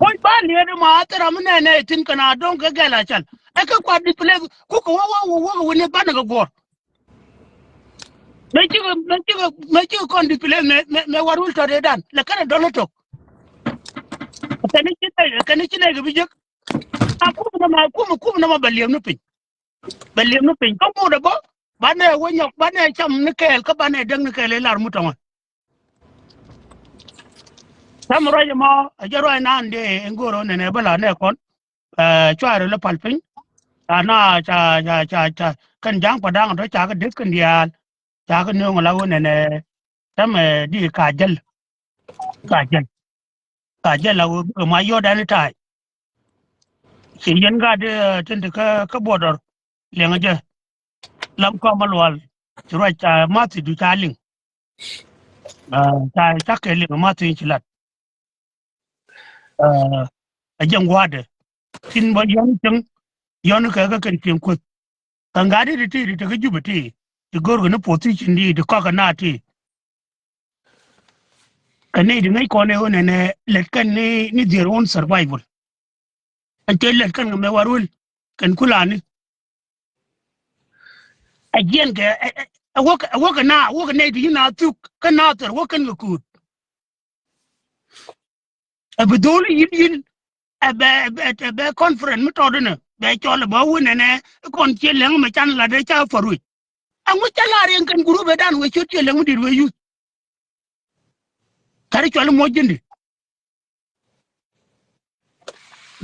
Kuc ba liet ma a thil ram mi nɛnɛ itin kɛn a do̱ŋ kɛ gɛl a can. Ɛ kä kua displace kukɛ wä wä wä wä wä ni banɛ kɛ guɔ̱r. Mɛ cikɛ mɛ cikɛ mɛ cikɛ kɔn displace mɛ mɛ mɛ war wul tɔt idan lɛ kɛn a dɔl itok. Kɛn ici nɛy kɛn ici nɛy kɛ bi jek. A kum nɔmɔ kum kum nɔmɔ bɛ liɛm ni piny. Bɛ liɛm ni piny kä ŋut ɛ bä banɛ wä nyɔk banɛ cam ni kɛɛl kä banɛ däk ni kɛɛl ilar mut tɔŋä. Cam ruac ɛmɔ a jɛ ruac naan dee ɛn go̱o̱r ɣän ɛn ɛ bä la nɛ kɔn. Ɛ cuarɛ lä pal piny. Ca na ca ca ca ca kɛn ja̱a̱ŋ pa da̱a̱ŋ tɔ ca kɛ deth kɛn diaal. Ca kɛ nööŋ la ɣän ɛn ɛ tɛmɛ di ka jäl. Ka jäl. Ka jɛ la wee bikɛ ma yɔt ɛn ta̱a̱c. Ci yɛn gaat tin ti kä kä border liɛŋ jɛ. Lam kɔm a lual ci ruac ca mathi du ca liŋ. Ca ca kɛ liŋ mathi ci lat. A jɛ ŋua̱a̱dɛ tin bä yɔn cäŋ yɔn kɛ kä kɛn cieŋ kueth. Kä ŋa̱a̱di ti ti ti ti kä Jubɛ ti ti go̱rkɛ ni position di ti kɔk kɛ na ti. Kɛ nɛy ti ŋäc kɔn ɛ ɣöö nɛnɛ lät kɛn ni ni their own survival. Ɛn cɛ lät kɛn kɛ mɛ war wul kɛn kulani. Ɛ jiɛn kɛ ɛ ɛ ɛ wäk ɛ wäk kɛ na wäk kɛ nɛy ti yin a thuk kä na thɛr wäk kɛn kɛ kuut. Ɛ bi dholi yin yin ɛ bɛ ɛ bɛ ɛ bɛ conference mi tɔt inɛ bɛ cɔl ɛ bä wun ɛnɛ kɔn ciɛ lɛŋ mɛ can lat ɛ ca faruc. Ɛŋu ca lar yɛn kɛn group ɛ dan wee ciöt ciɛ lɛŋ mi dit wee yuth. Kari cɔl muɔc ji̱n di.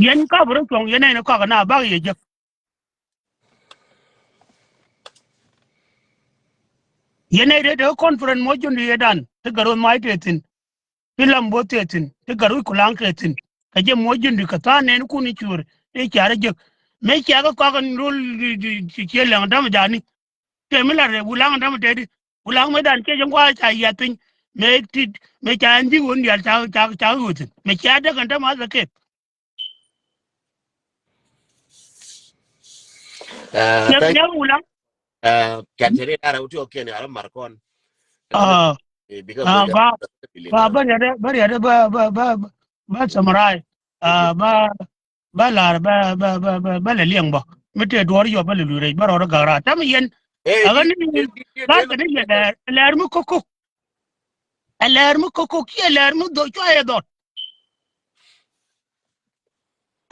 Yɛn kap rɔ cuɔ̱ŋ yɛn ɛn kɔk na bak yɛ jek. Yɛn ɛ dee dee conference muɔc ji̱n di yɛ dan ti gɛ roth mac tëë thi̱n. Ti lam bo̱o̱th tëë thi̱n ti gɛ roth kulaŋ tëë thi̱n. Kɛ jɛ muɔc ji̱n di kɛ tha̱a̱ŋ nɛɛni kun i̱ cuëër i̱ ciaar ɛ jek. Mëë ciakä kɔak ɛn rol di di ci ciɛ lɛŋ däm jani. Tëë mi lat rɛy wulaŋ dämɛ tëëdi wulaŋ mëë dan ciɛ jɛ ŋua̱a̱ ca yiath piny. Mëë tit mëë ca ɛn ji̱ ɣöö ni diaal ca ca ca ɣöö thi̱n mëë cia däk ɛn dämɛ athɛ kep. Cɛ cɛ wulaŋ. Kɛn tëëdi lar rɛw ti ɣɔkiɛn ya̱r mar kɔn. Aa aa ba ba ba riɛdɛ ba riɛdɛ ba ba ba ba samarai. Aa ba ba lar ba ba ba ba ba lɛ liɛŋ bä mi tëë duɔ̱ɔ̱r yɔp ba lɛ luc rɛc ba rɔɔdä gak raar tɛm yɛn. Ɛ ɣän ni lar kɛ ni yɛ lɛɛr lɛɛr mi kokok. Ɛ lɛɛr mi kokok ci ɛ lɛɛr mi dhoc cua yɛ dhɔt.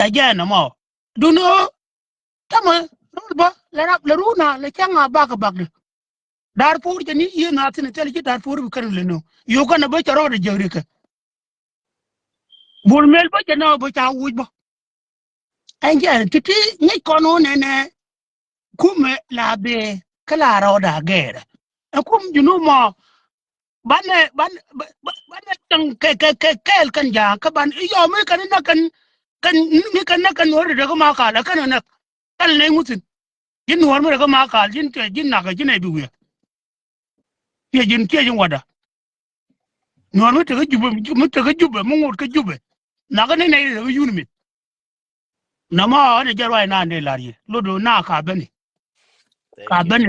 Ɛ jɛ ɛn ɛmɔ dun ɣöö tämɛ rol bä lɛ rap lɛ ruuna lɛ cäŋ a bak ɛ bakdɛ. Darfur jɛ ni yiëë na thin thil ci Darfur bi kɛn lɛ nööŋ Uganda bä cɛ rɔɔdɛ jek rikɛ. Bol Mel bä jɛ nɔ bä ca wuc bä. Ɛn jɛ ti ti ŋic kɔn wä nɛnɛ kumɛ la bee kä la rɔɔdɛ a gɛɛrɛ. Ɛ kum Junub mɔ banɛ banɛ banɛ taŋ kɛ kɛ kɛ kɛɛl kɛn ja̱a̱ŋ kä ban i̱ yɔm i̱ kɛn i̱ näk kɛn kɛn mi kɛn näk kɛn Nuɔ̱ɔ̱ri dee kä Makal ɛ kɛn ɛ näk. Kɛl nɛy ŋuthin ji̱n Nuɔ̱ɔ̱r mi dee kä Makal ji̱n tiɛ ji̱n nakä ji̱n ɛ bi wiɛ. Tiɛ ji̱n tiɛ ji̱n wada Nuɔ̱ɔ̱r mi tekä Jubɛ mi tekä Jubɛ mi ŋot kä Jubɛ. Nakä ni nɛy dee kä yun mit. Nɔmɔ ɣän ɛ jɛ ruac naan dee la̱r yɛ lot do̱ na ka beni. Ka beni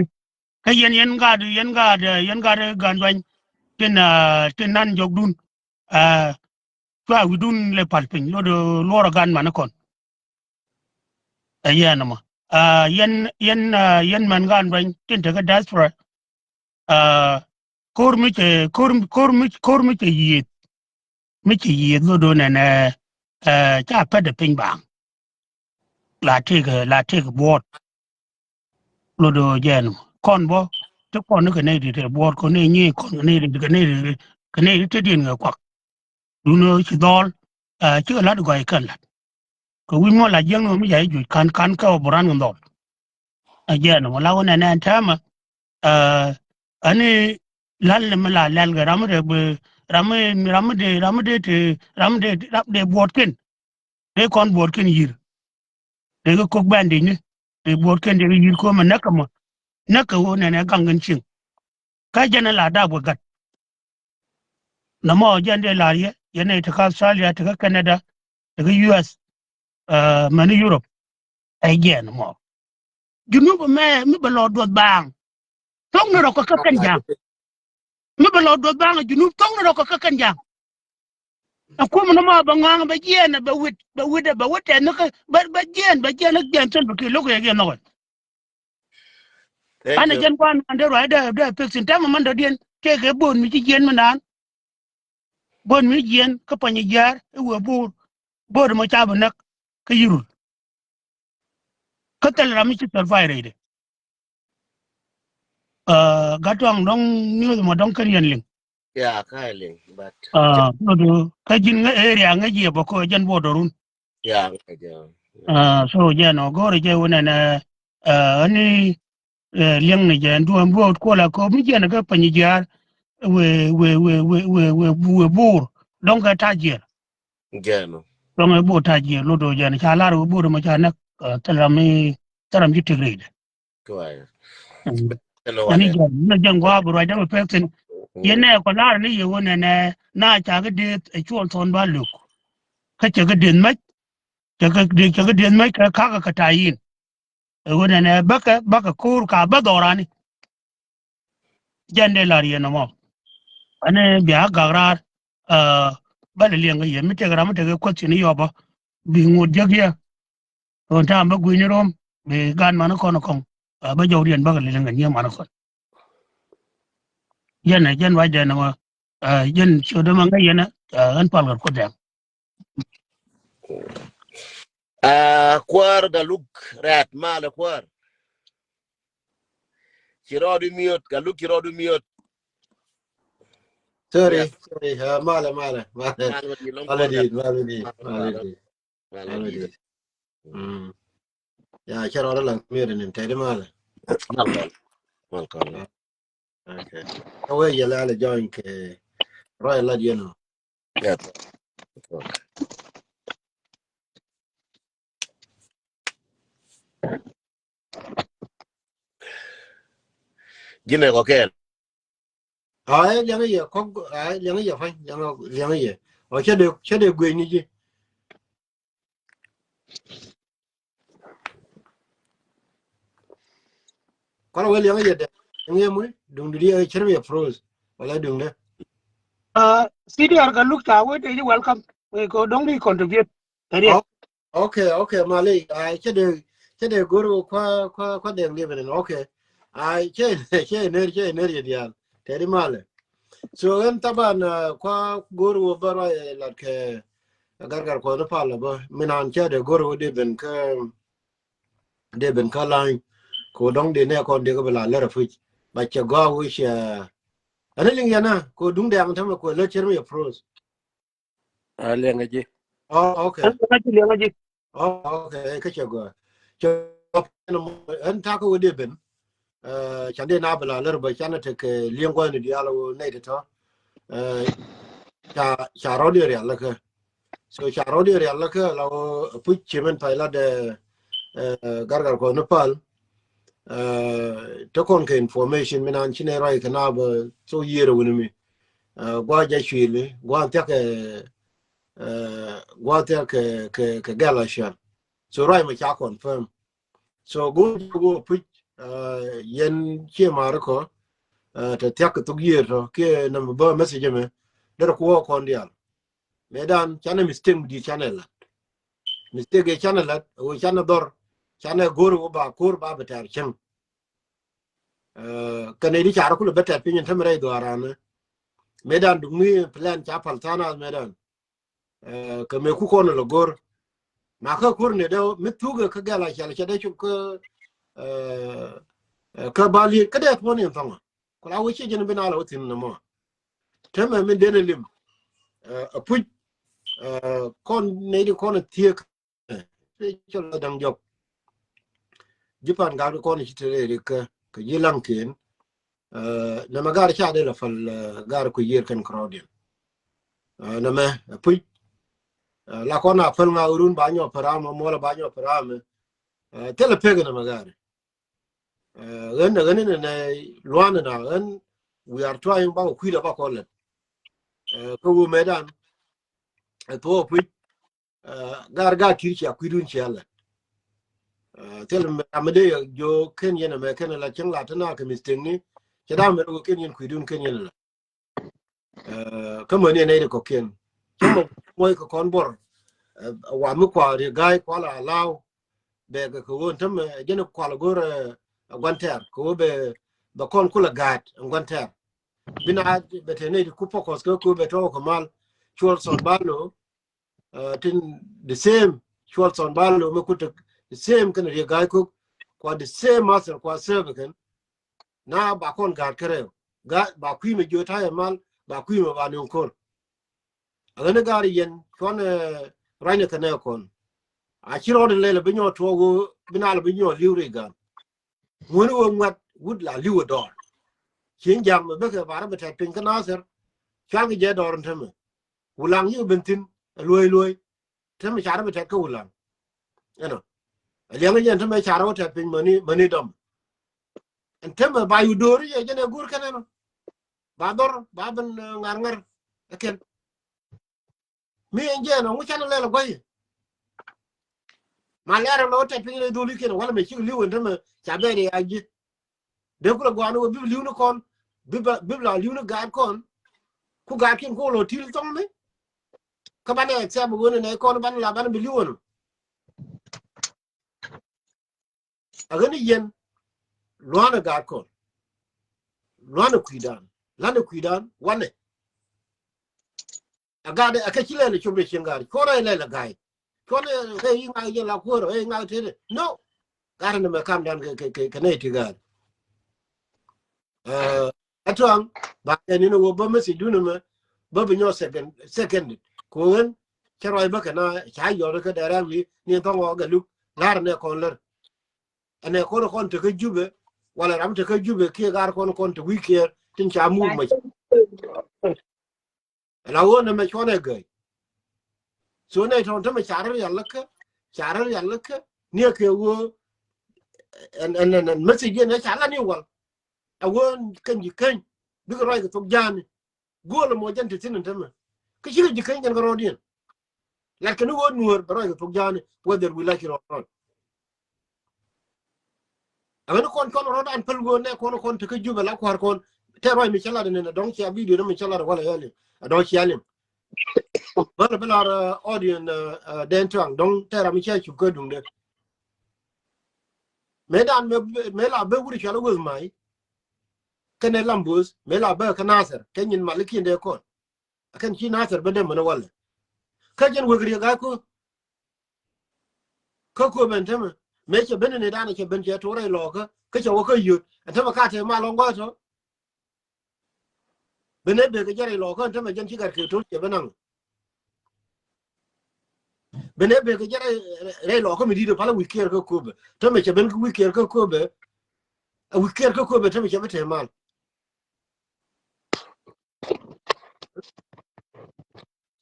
kä yɛn yɛn gaat yɛn gaat yɛn gaat gan duany. Tin tin nan jɔkdun. Cua wi̱dun lɛ pal piny lot do̱ luɔrɔ gan mani kɔn. Ɛ yɛn nɔmɔ yɛn yɛn yɛn mɛn gan duany tin tekä diaspora. Ko̱r mi cɛ ko̱r ko̱r mi ko̱r mi cɛ yieth. Mi cɛ yieth lot do̱ nɛnɛ ca pɛt ɛ piny baaŋ. La tëëk la tëëk buɔ̱ɔ̱t. Lot do̱ jɛn kɔn bä ti kɔn ni kɛ nɛy dit ɛ buɔ̱ɔ̱t kɔn ni nyi kɔn kɛ nɛy dit kɛ nɛy dit kɛ nɛy dit te diɛn kɛ kuak. Dun ci dhɔl. Cikɛ la̱t gɔy kɛn la̱t kɛ wi̱c muɔ̱n la jiäkni ɣöö mi ca ji̱ juc ka̱n ka̱n kɛ ɣöö bi ran kɛ dhɔl. Ɛ jɛn ɣöö la ɣöö nɛnɛ ɛn täämɛ. Ɛni la̱l ni mi la lɛl kɛ ram mi dee ram mi ram mi dee ram mi dee te ram mi dee ram dee buɔɔtkiɛn. Dee kɔn buɔɔtkiɛn yi̱r. Dee kɛ kok bɛn dicni dee buɔɔtkiɛn dee kɛ yi̱r ko̱mɛ näk kɛ mɔ. Näk kɛ ɣöö nɛnɛ gaŋ kɛn cieŋ. Kä jɛn ɛ la dap kɛ gat. Nɔmɔ jɛn dee la̱r yɛ yɛn ɛ tekä Australia tekä Canada tekä U S. Mɛni Europe. Ɛ jɛn mɔ Junub mɛ mi bɛ lɔ duɔth baaŋ. Thok ni rɔ kɛ kä kɛn ja̱a̱ŋ. Mi bɛ lɔ duɔth baaŋ Junub thok ni rɔ kɛ kä kɛn ja̱a̱ŋ. Ɛ kum ni mɔ bɛ ŋɔaŋ bɛ jiɛɛn bɛ wit bɛ wit bɛ wit tɛth ni kä bɛ bɛ jiɛɛn bɛ jiɛɛn ni jiɛɛn thil bɛ kiɛ lo̱k yɛ kiɛ nhɔkɛ. An ɛ jɛn kuan an dee ruac dee dee pek thin tɛmɛ man dɔ̱diɛn tëëkɛ bo̱o̱n mi ci jiɛɛn mi naan. Bo̱o̱n mi jiɛɛn kä Pany Jiaar i̱ wëë bo̱o̱r bo̱o̱r mɔ ca bi näk kä Yirol. Kä thil ram mi ci thil pay rɛydɛ. Gat tuaŋ dɔ̱ŋ niuth mɔ dɔ̱ŋ kä riɛn liŋ. Ya kä liŋ but kä ji̱n ŋä area ŋä jiɛ bä kɔ jɛn border run. Ya ŋä jiɛ. So jɛn ɔ go̱o̱rɛ jɛ wä nɛnɛ. Ɛni liɛŋ ni jɛ ɛn duɔ̱ɔ̱m bo̱o̱t kuɔl a köp mi jɛn kä Pany Jiaar. We we we we we we we bo̱o̱r dɔ̱ŋ kɛ ta̱ jiɛl. Jɛn ɔ dɔ̱ŋ ɛ bo̱o̱r ta̱ jiɛl lot do̱ jɛn ca lar we bo̱o̱r mɔ ca näk. Thil ram mi thil ram ci tek rɛydɛ. Ani jɛn ni jɛn gua̱a̱ bi ruacdä bi pek thin. Yɛn nɛ kɔ la̱r ni yɛ ɣöö nɛnɛ na ca kä deeth ɛ cuɔl thɔn ba lök. Kä cɛ kä deeth mac cɛ kä deeth cɛ kä deeth mac kɛ kakä kɛ ta̱a̱ yin. Ɛ ɣöö nɛnɛ bäkɛ bäkɛ ko̱o̱r ka bä dhɔrani. Jɛn dee la̱r yɛn nɔmɔ. Ani bia gak raar. Bä lɛ liɛŋ kä yɛ mi tek ram mi tek ɛ kuäth cin i̱ yɔpä. Bi ŋot jiäk yɛ. Ɣöö ta̱a̱m bä gui̱ny rom bi gan mani kɔn kɔŋ. Bä jɔw riɛn bäkɛ liliŋ kɛ nyiee mani kɔn. Jɛn ɛ jɛn ruacdɛ nɔmɔ. Jɛn ciötdä ma ŋäc yɛn ɛ ɣän pal kɛ kuoth dɛŋ. Kuäär Galuk rɛ̈t malɛ kuäär. Ci rɔɔdu miöt Galuk ci rɔɔdu miöt. Sorry, sorry. Malɛ malɛ malɛ. Malɛ di̱i̱t malɛ di̱i̱t malɛ di̱i̱t. Malɛ di̱i̱t. Ya cɛ rɔɔdu la miöt ni tɛt malɛ. Malɛ. Malɛ. Okay. Kä wee yɛ lɛl join kɛ rɔy lat yɛn ɔ. Yeah. Okay. Ji̱n ɛ kɔ kɛɛl. Ay liɛŋ yɛ kɔk ay liɛŋ yɛ pa̱ny liɛŋ yɛ. Ɔ cɛ dee cɛ dee guic ni ji̱. Kɔn wee liɛŋ yɛ dɛ liɛŋ yɛ mui duŋdu di cir mi yɛ pros wala duŋdɛ. City ar ka luk ta wee te ji welcome. Wee ko dɔŋ di contribute. Tɛriɛ. Okay, okay, mali. Cɛ dee cɛ dee gor kua kua kua dɛŋ liɛŋ yɛ. Okay. Cɛ cɛ ner cɛ ner yɛ dial tɛri mali. So ɣän taban kua gor wä bä ruac lat kɛ. Gargar kuɔth ni pal bä mi nan cɛ dee go̱r wä dee ben kä dee ben kä lany. Ko dɔŋ dee nɛ kɔn dee kä bi la lär a puc ba cɛ gɔaa wä cɛ. Ani liŋ yɛn a ko duŋ dɛŋ tämɛ ko lät cɛr mi yɛ pros. A liɛŋ a ji̱. Oh, okay. An liɛŋ a ji̱. Oh, okay. Kä cɛ gɔaa cɛ gɔaa ɛn takä wä dee ben. Can dee na bi la lär bä can a tek liɛŋ gua̱n diaal wä nɛy ti tɔ. Ca ca rɔ̱ dee rial lä kä. So ca rɔ̱diɛn rial lä kä la wä puc ci min pay lat ɛ, ɛ, gargar kɔn ni pal. Ɛ, te kɔn kɛ information mi nan ci nɛ ruac kɛ na bä so yier wuni mi. Ɛ, gua jɛ cuili, gua thiak kɛ, ɛ, gua thiak kɛ, kɛ, kɛ gɛl a cian. So ruac mɛ ca confirm. So go go puc, ɛ, yɛn cie mari kɔ, ɛ, te thiak kɛ thuk yier tɔ kiɛ nɛ mɛ bä message mɛ derɛ ku wä kɔn dial. Mëë dan canɛ mistake mi di̱i̱t canɛ lat. Mistake ɛ canɛ lat, ɛ wä canɛ dhɔr, canɛ go̱r wä ba ko̱r ba bɛ tɛr cäŋ. Ɛ, kɛnɛ di carɛ kulɛ bɛ tɛr piny in tämɛ rɛy dhuaranɛ. Mëë dan duk mi plan ca pal tha̱a̱n ath mëë dan. Ɛ, kɛ mëë ku kɔn lɛ go̱r. Ma kä ko̱r ni dee mi thukɛ kä gɛl a cɛl cɛ dee cop kä, ɛ, ɛ, kä bal yiëë kä dee thuɔ̱n in thɔŋä. Ku la wä ciɛ jɛn bi na la wä thi̱n nɔmɔ. Tämɛ min den a lim. Ɛ, a puc, ɛ, kɔn nɛy di kɔn a thiek. Ɛ, cɔl a da̱ŋ jɔk. Ji̱ pan gak di kɔn ci te rɛy ri kä, kɛ ji̱ laŋ ken. Ɛ, nɛmɛ gar ca dee la päl, ɛ, gar ku yier kɛn kärɔɔdiɛn. Ɛ, nɛmɛ, ɛ, puc. Ɛ, la kɔn a päl ŋa run ba nyɔ päl ram, muɔlɛ ba nyɔ päl ram. Ɛ, thilɛ pek nɛmɛ gar. Ɛ, ɣän, ɣän inɛ nɛ luan ina, ɣän we are trying ba kɔ kui̱dɛ ba kɔ lɛt. Ɛ, kä wumɛ dan. Ɛ, thuɔ puc. Ɛ, gar gar ki̱r cia kui̱dun cia lɛt. Ɛ, thil mɛ ram mi dee yɛ jo ken yɛn ɛmɛ ken la cieŋ la te na kɛ mistake ni. Cɛ dam mɛ ro ken yɛn kui̱dun ken yɛn la. Ɛ, kä mäni ɛ nɛy di kɔ̱kiɛn. Cä mɔ muɔc kɛ kɔn buɔr. Ɛ, wa mi kua ri ga̱a̱c kua la law. Bɛ kɛ kɛ ɣöö tämɛ jɛn kua la go̱r, ɛ, gua̱n tɛr kɛ ɣöö bɛ, bɛ kɔn kulɛ gaat ɛn gua̱n tɛr. Bi na bɛ te nɛy di ku focus kɛ kɛ ɣöö bɛ tɔ̱ kɛ mal. Cuɔl thɔn ba lo̱. Ɛ, tin the same cuɔl thɔn ba lo̱ mi ku tek the same kɛn ri ga̱a̱c kok. Kua the same master kua serve kɛn. Na ba kɔn gaat kärɛw. Gaat ba kui̱ mɛ jiö ta̱yɛ mal, ba kui̱ mɛ ba niŋ ko̱r. A ɣän i̱ gaat i̱ yɛn cuɔn, ɛ, ruacnɛ kɛ nɛ kɔn. A ci rɔɔd in lɛl a bi nyɔɔ tuɔɔk ɣöö bi nal a bi nyɔɔ li̱w ri gan. Ŋuäni ɣöö ŋuat wut la li̱w a dɔɔr. Ci in ja̱a̱ŋ mɛ bekɛ ba rɔ bi tɛt piny kä Nathir. Cual kɛ jɛ dɔɔr in tämɛ. Wulaŋ yikɛ ben thi̱n a luɔ̱i luɔ̱i. Tämɛ ca rɔ bi tɛt kä Wulaŋ. Ɛnɔ. A liɛŋ i̱ jɛn tämɛ ca rɔ wä tɛt piny mäni, mäni dɔm. Ɛn tämɛ ba yu do̱ri yɛ jɛn ɛ go̱r kɛn ɛnɔ. Ba dhɔr, ba ben, ɛ, ŋa̱r ŋa̱r. Ɛ kɛn. Mi ɛn jɛn ɔ ŋu canɛ lɛl ɛ gua̱c. Ma lɛr ɛ lɔ tɛt piny rɛy dholi kɛn walɛ mɛ cik li̱w ɛn tämɛ ca bɛn ɛ a ji̱. Dee kulɛ gua̱a̱n wä bip li̱w ni kɔn. Bip la, bip la li̱w ni gaat kɔn. Ku gaat kiɛn ku lɔ til thɔŋ ni. Kä banɛ accept wen nɛ kɔn ban la ban bi li̱w ɛn. A ɣän i̱ yɛn luanɛ gaat kɔn. Luanɛ kui̱dan. Lanɛ kui̱dan wanɛ. A gaat ɛ kɛ ci lɛl ɛ cop rɛ cieŋ gaat. Cuɔrɛ lɛl ɛ ga̱a̱c. Cuɔrɛ ɛ i̱ ŋa̱k yɛn la kuäärä ɛ i̱ ŋa̱k tetdɛ. No. Gaat ɛ nɛmɛ kamdan kɛ, kɛ, kɛ, kɛ nɛy ti gaat. Ɛ, a tuaŋ ba kɛ ni ni wä bä message dun mɛ bä bi nyɔ second, second. Ko ɣän cɛ ruac bä kɛ na ca yɔr kä directly ni thɔŋ wä gɛ luk lar nɛ kɔn lär. Ɛnɛ kɔn kɔn tekä Jubɛ wala ram tekä Jubɛ kiɛ gar kɔn kɔn te wi̱i̱ kiɛɛr tin ca muk mɛ. Ɛla ɣöö nɛmɛ cuɔnɛ gäi. So nɛ tɔn tämɛ carɛ rial läkä, carɛ rial läkä. Niɛ kɛ ɣöö ɛn, ɛn, ɛn, ɛn message yɛn ɛ ca la ni wal. A ɣöö kɛn ji̱ keny bikɛ ruac kɛ thok ja̱a̱ni. Guɔl mɔ jɛn ti thi̱n ɛn tämɛ. Kä cikɛ ji̱ keny jɛn kɛ rɔɔdiɛn. Lat kɛn ni ɣöö nuäär bɛ ruac kɛ thok ja̱a̱ni whether we like it or not. A ɣän kɔn kɔn rɔɔd an päl ɣöö nɛ kɔn kɔn tekä Jubɛ la kua̱r kɔn. Tɛ ruac mi cä lat ɛn ɛn a dɔ̱ŋ cia video ni mi cä lat ɛ walɛ yɛli. A dɔ̱ŋ cia liŋ. Bä lɛ bi lar, ɛ, audience, ɛ, ɛ, dɛn tuaŋ dɔ̱ŋ tɛ ram mi cia cup kä duŋdɛ. Mëë dan mëë, mëë la bä wuri cual wek mai. Kɛnɛ lam bo̱o̱th mëë la bä kä Nathir kɛ nyin mal ikiɛn dee kɔn. Kɛn ci Nathir bä dee mɛn walɛ. Kä jɛn wek riek a ko. Kä ko ben tämɛ. Mëë cɛ ben ni dan cɛ ben cɛ tuɔrɛ lɔkä kä cɛ wä kä yöt ɛn tämɛ ka te mal ɔŋ gɔtɔ. Benɛ bek kɛ jɛ rɛy lɔkä tämɛ jɛn ci gat kɛ to̱l cɛ ben naŋ. Benɛ bek kɛ jɛ rɛy, rɛy lɔkä mi di̱t pal a wi̱i̱ kiɛɛr kä köpɛ tämɛ cɛ ben kä wi̱i̱ kiɛɛr kä köpɛ. A wi̱i̱ kiɛɛr kä köpɛ tämɛ cɛ ben te mal.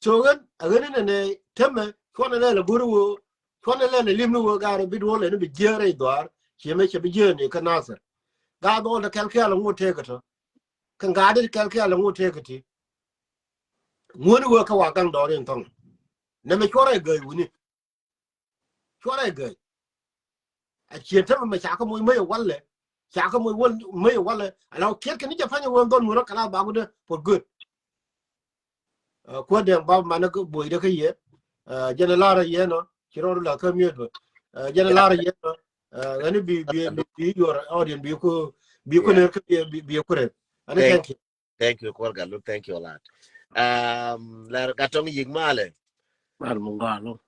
So ɣän a ɣän inɛ nɛ tɛmɛ cuɔnɛ lɛl a go̱r wee cuɔnɛ lɛl a lim ni wee gaar bi duɔl ɛn bi jiäär rɛy dhɔaar ciɛ mɛ cɛ bi jiäär ni kä Nasir. Gaar dhɔl dɛ kɛl kɛl a ŋot tëëk kä tɔ. Kɛ gaar dit kɛl kɛl a ŋot tëëk kä ti. Ŋuɔ̱ni wee kä wa gaŋ dɔɔr in thɔŋ. Nɛ mɛ cuɔrɛ gäi wuni. Cuɔrɛ gäi. A ciɛ tɛmɛ mɛ ca kä moc mäc walɛ. Ca kä moc wal mäc walɛ. Ala kiɛt kɛ ni jɛ panyɛ wee dhɔl ŋuɔ̱rä kala ba gudɛ for good. Kuädɛ ba manɛ kä buɔydɛ kä yɛ. Jɛn lar yɛ nɔ ci rɔɔd la kä miet bä. Jɛn lar yɛ nɔ. Ɣän bi bi bi bi your audience bi ku bi ku ner kä bi bi ku rer. Ani thank you. Thank you, Kuɔr Galuk. Thank you a lot. Um, lar Gatɔŋ yik malɛ. Mal mun galo.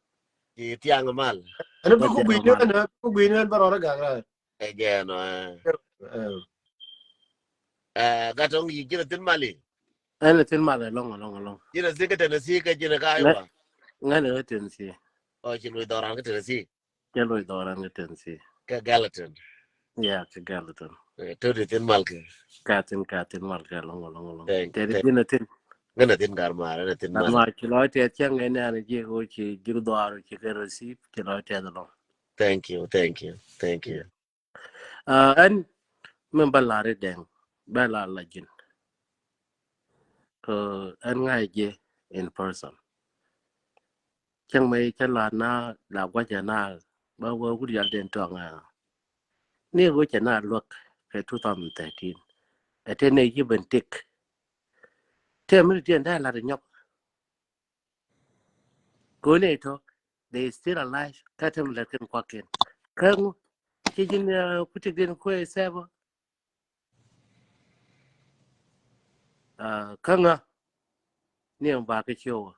Ci tiaŋ mal. Ani bi ku gui ni ɣän bi ku gui ni ɣän ba rɔɔd gak ra. Ɛ jɛ nɔ. Gatɔŋ yik jinɛ thin mali. Ɛn thin mal ɛlɔŋ ɛlɔŋ ɛlɔŋ. Jinɛ thin kä Tennessee kä jinɛ kä Iowa. Ŋan ɛ Tennessee. Ɔ ci luc dhɔran kä Tennessee. Cɛ luc dhɔran kä Tennessee. Kä Gallatin. Ya kä Gallatin. Todi thin mal kɛ. Ka thin ka thin mal kɛ ɛlɔŋ ɛlɔŋ ɛlɔŋ. Tɛdi jinɛ thin. Ŋan ɛ thin gar mar ɛn thin mal. Mar ci lɔc tɛth cɛ ŋɛ nɛ an jiɛ ko ci jik dhɔar ci kɛ receive ci lɔc tɛth ɛlɔŋ. Thank you, thank you, thank you. Ɛn min ba lar idɛŋ ba lar la ji̱n. Kä ɛn ŋa̱c ji̱ in person. Cäŋ mɛ cä lar na la gua̱cä na ba wä wut yal den tɔŋ. Ni wä cɛ na luäk kɛ two thousand thirteen. Ɛ te ne yi ben tik. Te mi diɛn da lar nyɔk. Kone tɔ, they still alive. Kä tɛm lɛt kɛn kuak kɛn. Kä ŋu ci ji̱n kutik den kuɛ sɛbä. Kä ŋa ni ɛn ba kä ciowä.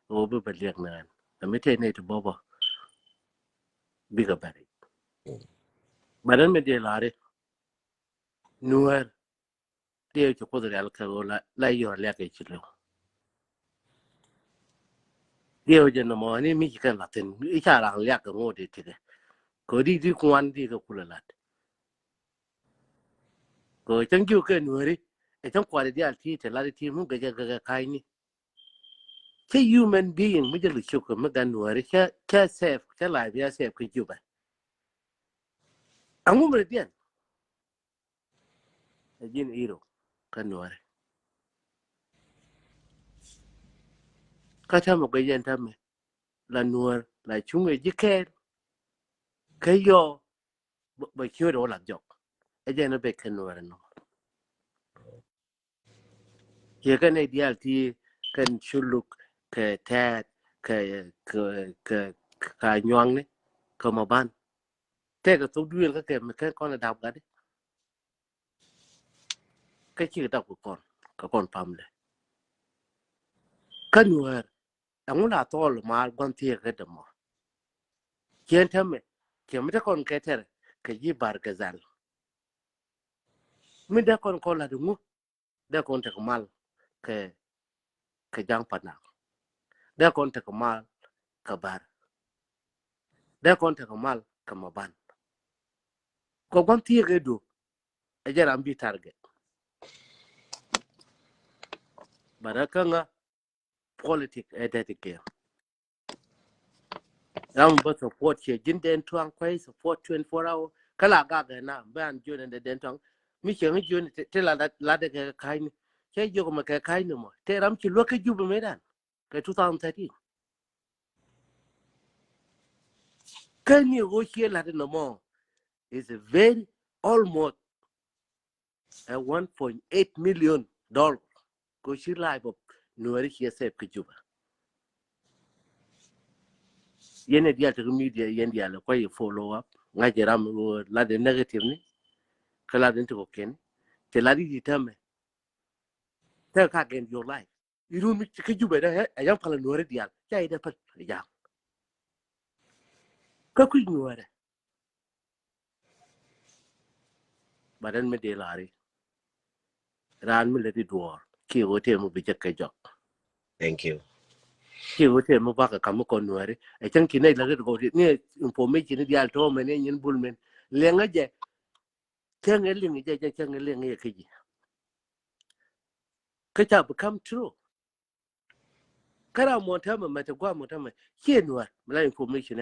Ɣöö bi bɛ liɛk naan ɛ mi tɛn nɛy ti bɔbä. Bikɛ bɛri. Bɛ nɛn mi diɛ lari. Nuɛr. Diɛ ci kuoth rial kɛ ɣöö la yɔr liak kɛ ci liw. Diɛ jɛ nɔmɔ ni mi ci kɛn lathin i̱ ca ran liak kɛ ŋot i̱ tikɛ. Kɛ di di kuan di kɛ kulɛ lat. Kɛ cäŋ jiök kɛ nuäri ɛ cäŋ kuat dial ti te lat ti mun kɛ jɛ kɛ kany ni. Cä human being mi jɛ lu cuk mi gan nuäri cä cä safe cä life ya safe kɛ Jubɛ. Aŋu mi diɛn. Ɛ ji̱n iro kä nuäri. Kä täämɛ guɛ yɛn täämɛ la nuäär la cuŋ ɛ ji̱ kɛɛr. Kä yɔ bɛ ciöt ɛ wä la jɔk. Ɛ jɛn ɛ bek kɛ nuäär ɛ nɔ. Ciɛ kɛn ɛ diaal ti kɛn culuk kɛ tɛɛt kɛ kɛ kɛ ka nyuaŋni kɛ mɔ ban. Tɛkɛ thok duëël kä kɛ mi kɛn kɔn ɛ dap gatdi. Kä cikɛ dap kɛ kɔn kɛ kɔn pamdɛ. Kä nuäär ɛŋu la thɔɔl maar gua̱n thiek kä dämɔ. Ciɛn täämɛ ciɛ mi te kɔn kɛ tɛr kɛ ji̱ Bar Gazal. Mi dee kɔn kɔn lat ŋu dee kɔn tek mal kɛ kɛ ja̱ŋ panak. Dee kɔn tek mal kɛ bar. Dee kɔn tek mal kɛ ma ban. Kɔ gua̱n thiek ɛ du ɛ jɛ ram bi target. Bara kä ŋa politic ɛ dee ti kɛ. Ram bä support ciɛ ji̱n den tuaŋ kuay support twenty four hour. Kä la gak ɛ na bɛ an jiön ɛn dee den tuaŋ. Mi ciɛ ŋä jiön ti la la dee kɛ ka̱ny ni. Cɛ jiök mɛ kɛ ka̱ny ni mɔ te ram ci luäk kä Jubɛ mɛ dan. Kɛ two thousand thirteen. Kä ni ɣöö ciɛ lat inɔ mɔ is a very almost a one point eight million dollar. Kɛ ci life of nuäri ciɛ save kä Jubɛ. Yɛn ɛ diaal tekɛ media yɛn diaal ɛ kuay follow up ŋa̱c ɛ ram ɣöö lat ɛ negative ni. Kä lat ɛ ni tekɛ kɛn cɛ lat i̱ ti täämɛ. Tekɛ ka against your life. Irun mi kä Jubɛ dɛ ɛ yaŋ palä nuäri diaal ca idɛ päl ɛ ja̱a̱ŋ. Kä kui̱ nuäärɛ. Ba dɛn mi dee la̱ri. Raan mi lät i̱ duɔ̱ɔ̱r kiɛ ɣöö tëë mi bi jek kɛ jɔk. Thank you. Kiɛ ɣöö tëë mi bakɛ ka̱m mi kɔn nuäri ɛ cäŋ ci nɛy lät i̱ duɔ̱ɔ̱r ni information i̱ diaal tɔ̱ɔ̱mɛn i̱ nyin bul min liɛŋä jɛ. Cäŋ ɛ liŋ jɛ jɛ cäŋ ɛ liŋ jɛ kä ji̱. Kä ca become true. Kä ram mɔ tämɛ mɛ te guam mɔ tämɛ ciɛ Nuäär mi la information ɛ.